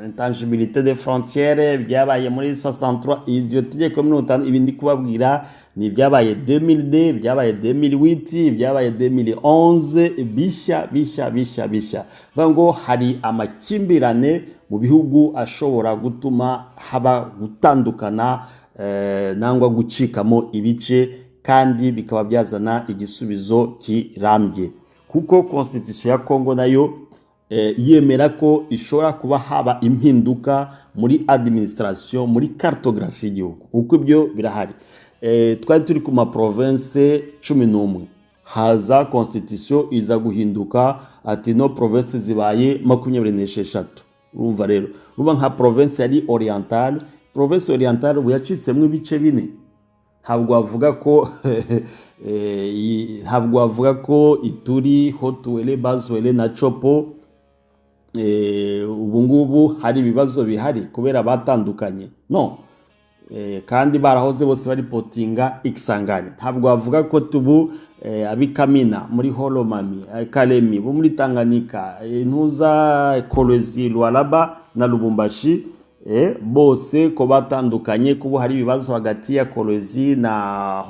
Intangibilité des frontières byabaye muri 63. Iryo tegeko 50, ibi ndi kubabwira ni ibyabaye 2002, byabaye 2008, byabaye 2011, bishya bishya bishya bishya. Bivuga ngo hari amakimbirane mu bihugu ashobora gutuma haba gutandukana nangwa gucikamo ibice, kandi bikaba byazana igisubizo kirambye, kuko constitution ya Congo nayo yemera ko ishobora kuba haba impinduka muri administration, muri cartographie y'igihugu, kuko ibyo birahari. Twari turi ku ma province 11, haza constitution iza guhinduka, ati no, province zibaye 26. Urumva rero, urumva nka province yari orientale, province orientale ubu yacitsemo ibice bine. Ntabwo wavuga ko Ituri, Haut-Uele, Bas-Uele na Tshopo ubu ngubu hari ibibazo bihari kubera batandukanye, no kandi barahoze bose baripotinga Ikisangani. Ntabwo wavuga ko tubu abikamina muri Haut-Lomami, Kalemi bo muri Tanganyika, intuza Kolwezi, Lualaba na Lubumbashi, bose ko batandukanye, kubo hari ibibazo hagati ya Kolwezi na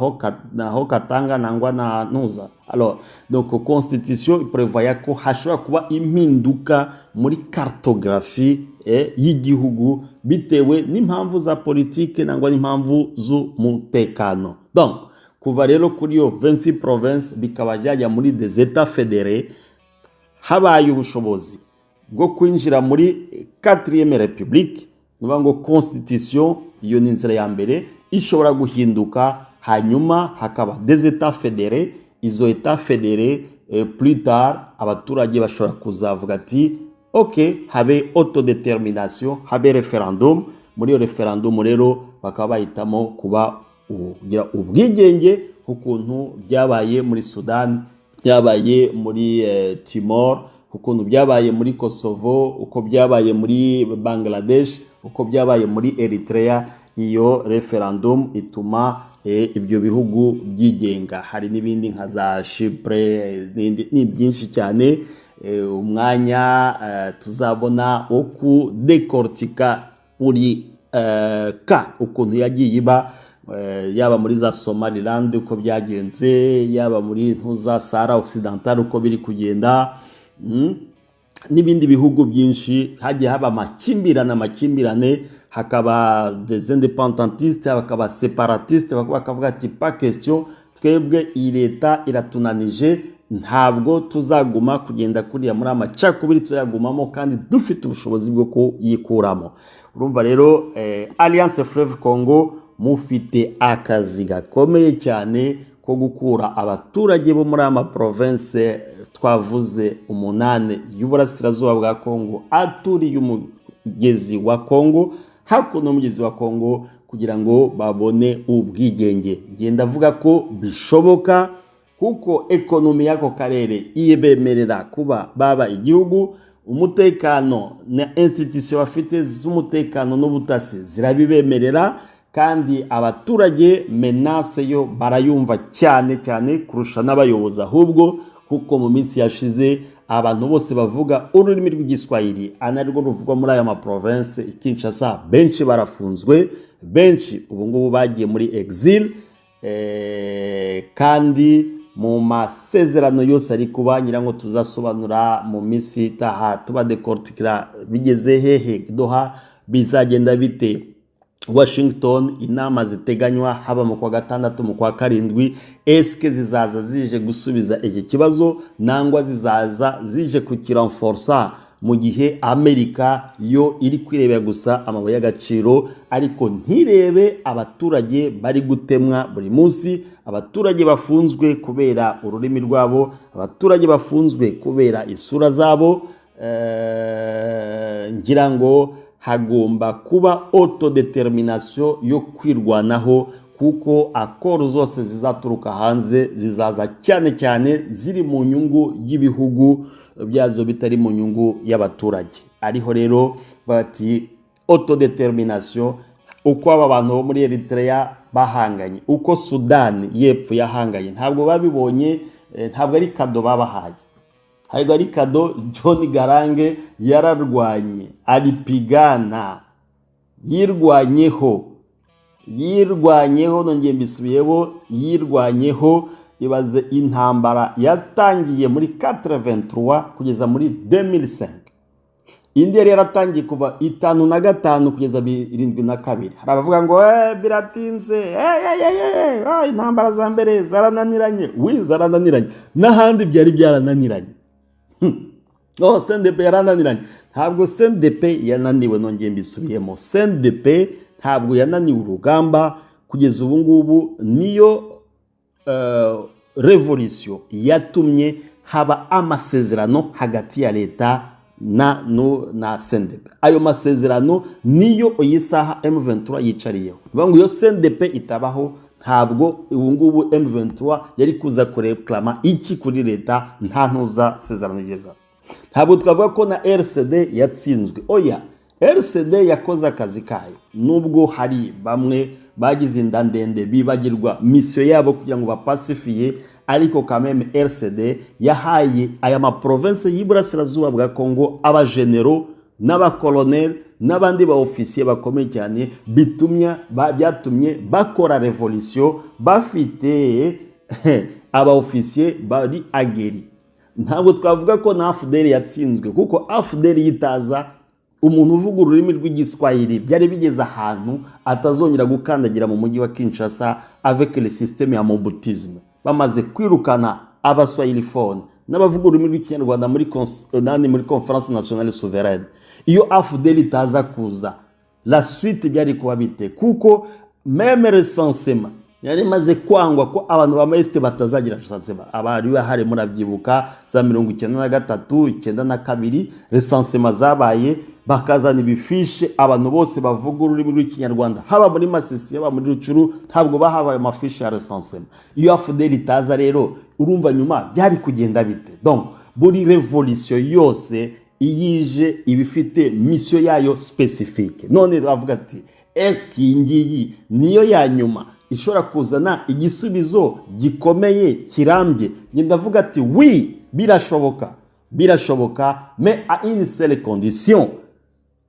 Haut-Katanga nangwa na ntuza. Alors donc constitution iprevoya ko hashobora kuba impinduka muri cartographie y'igihugu bitewe n'impamvu za politike nangwa n'impamvu z'umutekano. Donc kuva rero kuri iyo 26 province bikaba byajya muri des états fédérés, habaye ubushobozi bwo kwinjira muri 4e république. Ni ngo constitution iyo ni inzira ya mbere ishobora guhinduka, hanyuma hakaba des états fédérés. Izo états fédérés, plus tard abaturage bashobora kuzavuga ati ok, habe autodétermination, habe référendum. Muri iyo référendum rero bakaba bahitamo kuba kugira ubwigenge, nk'ukuntu byabaye muri Sudan, byabaye muri Timor, ukuntu byabaye muri Kosovo, uko byabaye muri Bangladesh, uko byabaye muri Eritrea. Iyo referendum ituma ibyo bihugu byigenga. Hari n'ibindi nka za Chypre, ni byinshi cyane. Umwanya tuzabona wo kudekortika buri ka ukuntu yagiye iba, yaba muri za Somaliland uko byagenze, yaba muri ntuza Sahara Occidental uko biri kugenda, n'ibindi bihugu byinshi hagiye haba amakimbirane, amakimbirane, hakaba des indépendantistes, hakaba séparatistes, bakavuga ati pas question, twebwe iyi leta iratunanije, ntabwo tuzaguma kugenda kuriya muri amacakubiri, tuzayagumamo kandi dufite ubushobozi bwo kuyikuramo. Urumva rero, Alliance Fleuve Congo mufite akazi gakomeye cyane ko gukura abaturage bo muri aya ma province twavuze umunani y'uburasirazuba bwa Congo, aturiye umugezi wa Congo, hakuno y'umugezi wa Congo, kugira ngo babone ubwigenge. Ngenda avuga ko bishoboka, kuko économie y'ako karere ibemerera kuba baba igihugu, umutekano na institution bafite z'umutekano n'ubutasi zirabibemerera, kandi abaturage menace yo barayumva cyane cyane kurusha n'abayobozi ahubwo, kuko mu minsi yashize abantu bose bavuga ururimi rw'Igiswahili, anarwo ruvugwa muri aya ma province i Kinshasa, benshi barafunzwe, benshi ubu ngubu bagiye muri exil. Kandi mu masezerano yose ari kuba, ngira ngo tuzasobanura mu minsi itaha, tubadekortikira bigeze hehe, Doha bizagenda bite, Washington inama ziteganywa haba mu kwa gatandatu, mu kwa karindwi, eske zizaza zije gusubiza iki kibazo nangwa zizaza zije kukiranforsa, mu gihe Amerika yo iri kwirebera gusa amabuye y'agaciro, ariko ntirebe abaturage bari gutemwa buri munsi, abaturage bafunzwe kubera ururimi rwabo, abaturage bafunzwe kubera isura zabo. Ngira ngo hagomba kuba autodétermination yo kwirwanaho, kuko accord zose zizaturuka hanze zizaza cyane cyane ziri mu nyungu y'ibihugu byazo, bitari mu nyungu y'abaturage. Ariho rero bati autodétermination, uko aba bantu bo muri Eritrea bahanganye, uko Sudani y'Epfo yahanganye, ntabwo babibonye, ntabwo ari cadeau babahaye. Ntabwo ari cadeau. John Garang yararwanye, aripigana, yirwanyeho, yirwanyeho. Nongeye mbisubiyeho, yirwanyeho. Ibaze intambara yatangiye muri 83 kugeza muri 2005, indi yari yaratangiye kuva 55 kugeza 72. Hari abavuga ngo biratinze, intambara za mbere zarananiranye. Oui, zarananiranye, n'ahandi byari byarananiranye. Oh, CNDP yarananiranye. Ntabwo CNDP yananiwe, nongeye mbisubiyemo, CNDP ntabwo yananiwe urugamba. Kugeza ubu ngubu niyo révolution yatumye haba amasezerano hagati ya leta na CNDP. Ayo masezerano niyo iyi saha M23 yicariyeho. Bivuga ngo iyo CNDP itabaho, ntabwo ubu ngubu M23 yari kuza kureklama iki kuri leta? Nta ntuza sezerano igeza. Ntabwo twavuga ko na RCD yatsinzwe, oya. RCD yakoze akazi kayo, nubwo hari bamwe bagize inda ndende bibagirwa mission yabo kugira ngo bapasifiye, ariko kameme RCD yahaye aya maprovince y'iburasirazuba bwa Congo abagenero n'abakoloneli n'abandi ba ofisiye bakomeye cyane, bitumye byatumye bakora révolution bafite aba ofisiye bari aguerris. Ntabwo twavuga ko na AFDL yatsinzwe, kuko AFDL yitaza umuntu uvuga ururimi rw'Igiswahili byari bigeze ahantu atazongera gukandagira mu mujyi wa Kinshasa avec le système ya mobutisme. Bamaze kwirukana abaswahiliphone n'abavuga ururimi rw'Ikinyarwanda muri nani, muri Conférence Nationale Souveraine. Iyo AFDL itaza kuza, la suite byari kuba bite? Kuko même recensement yari imaze kwangwa, ko abantu ba Est batazagira recensement. Abari bahari murabyibuka, za 93, 92, recensement zabaye, bakazana ibifiche, abantu bose bavuga ururimi rw'Ikinyarwanda, haba muri Masisi, haba muri Rutshuru, ntabwo bahabaye amafiche ya recensement. Iyo AFDL itaza rero, urumva nyuma byari kugenda bite? Donc buri révolution yose iyije iba ifite mission yayo spécifique. None bavuga ati: eske iyi ngiyi niyo ya nyuma ishobora kuzana igisubizo gikomeye kirambye? Njye ndavuga ati: oui, birashoboka, birashoboka, mais à une seule condition,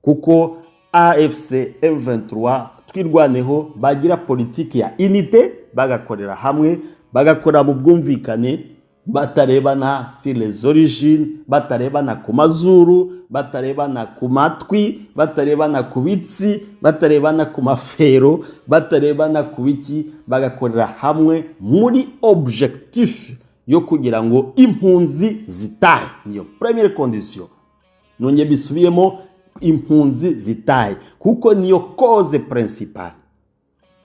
kuko AFC M23, Twirwaneho, bagira politiki ya unité, bagakorera hamwe, bagakorera mu bwumvikane, batarebana sur les origines, batarebana ku mazuru, batarebana ku matwi, batarebana ku bitsi, batarebana ku mafero, batarebana ku biki, bagakorera hamwe muri objectif yo kugira ngo impunzi zitahe. Niyo première condition. Nongeye bisubiyemo, impunzi zitahe, kuko niyo cause principale,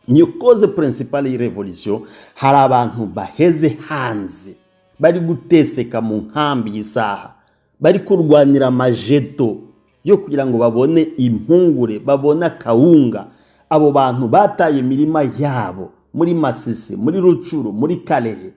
niyo cause principale y'irévolution. Hari abantu baheze hanze bari guteseka mu nkambi y'isaha, bari kurwanira amajeto yo kugira ngo babone impungure, babone akawunga. Abo bantu bataye imirima yabo muri Masisi, muri Rutshuru, muri Kalehe.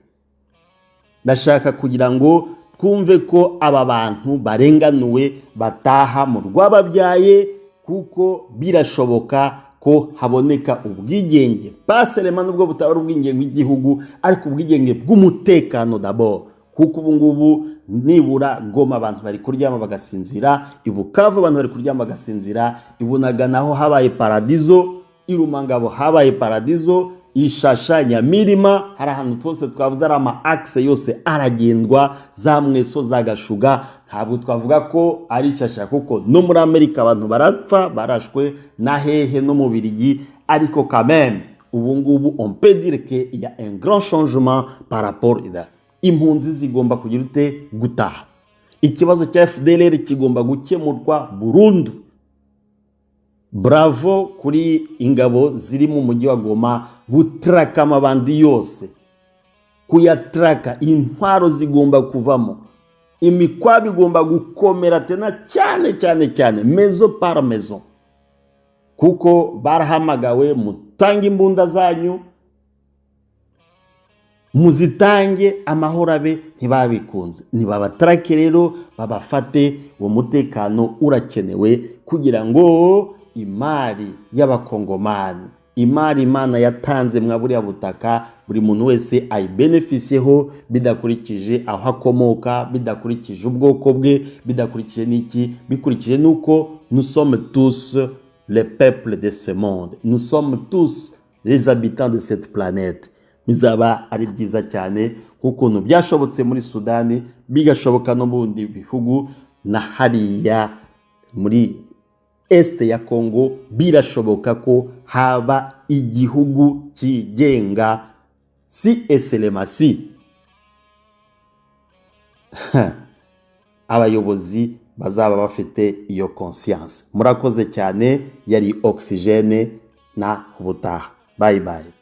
Ndashaka kugira ngo twumve ko aba bantu barenganuwe, bataha mu rwababyaye, kuko birashoboka ko haboneka ubwigenge paserema, nubwo butaba ari ubwigenge bw'igihugu, ariko ubwigenge bw'umutekano d'abord, kuko ubu ngubu nibura Goma abantu bari kuryama bagasinzira, i Bukavu abantu bari kuryama bagasinzira, i Bunagana naho habaye paradizo, i Rumangabo habaye paradizo, Ishasha, Nyamirima, hari ahantu twose twavuze ari ama axe yose aragendwa, za Mweso, za Gashuga. Ntabwo twavuga ko ari Ishasha, kuko no muri Amerika abantu barapfa barashwe, na hehe, no mu Birigi, ariko quand même ubu ngubu on peut dire que il y a un grand changement par rapport à impunzi. Zigomba kugira ute? Gutaha. Ikibazo cya FDLR kigomba gukemurwa burundu. Bravo kuri ingabo ziri mu mujyi wa Goma gutraka amabandi yose, kuyatraka. Intwaro zigomba kuvamo, imikwabo igomba gukomera tena cyane cyane cyane, maison par maison, kuko barahamagawe: mutange imbunda zanyu, muzitange, amahoro abe. Ntibabikunze, ntibabatarake rero, babafate. Uwo mutekano urakenewe kugira ngo imari y'Abakongomani Imari Imana yatanze mwa buriya butaka, buri muntu wese ayibenefisiyeho, bidakurikije aho akomoka, bidakurikije ubwoko bwe, bidakurikije n'iki, bikurikije n'uko nous sommes tous les peuples de ce monde, nous sommes tous les habitants de cette planète. Bizaba ari byiza cyane nk'ukuntu byashobotse muri Sudani, bigashoboka no mu bindi bihugu, na hariya muri Est ya Congo birashoboka ko haba igihugu kigenga, si eselemasi abayobozi bazaba bafite iyo conscience. Murakoze cyane, yari Oxygene na ubutaha. Bye bye.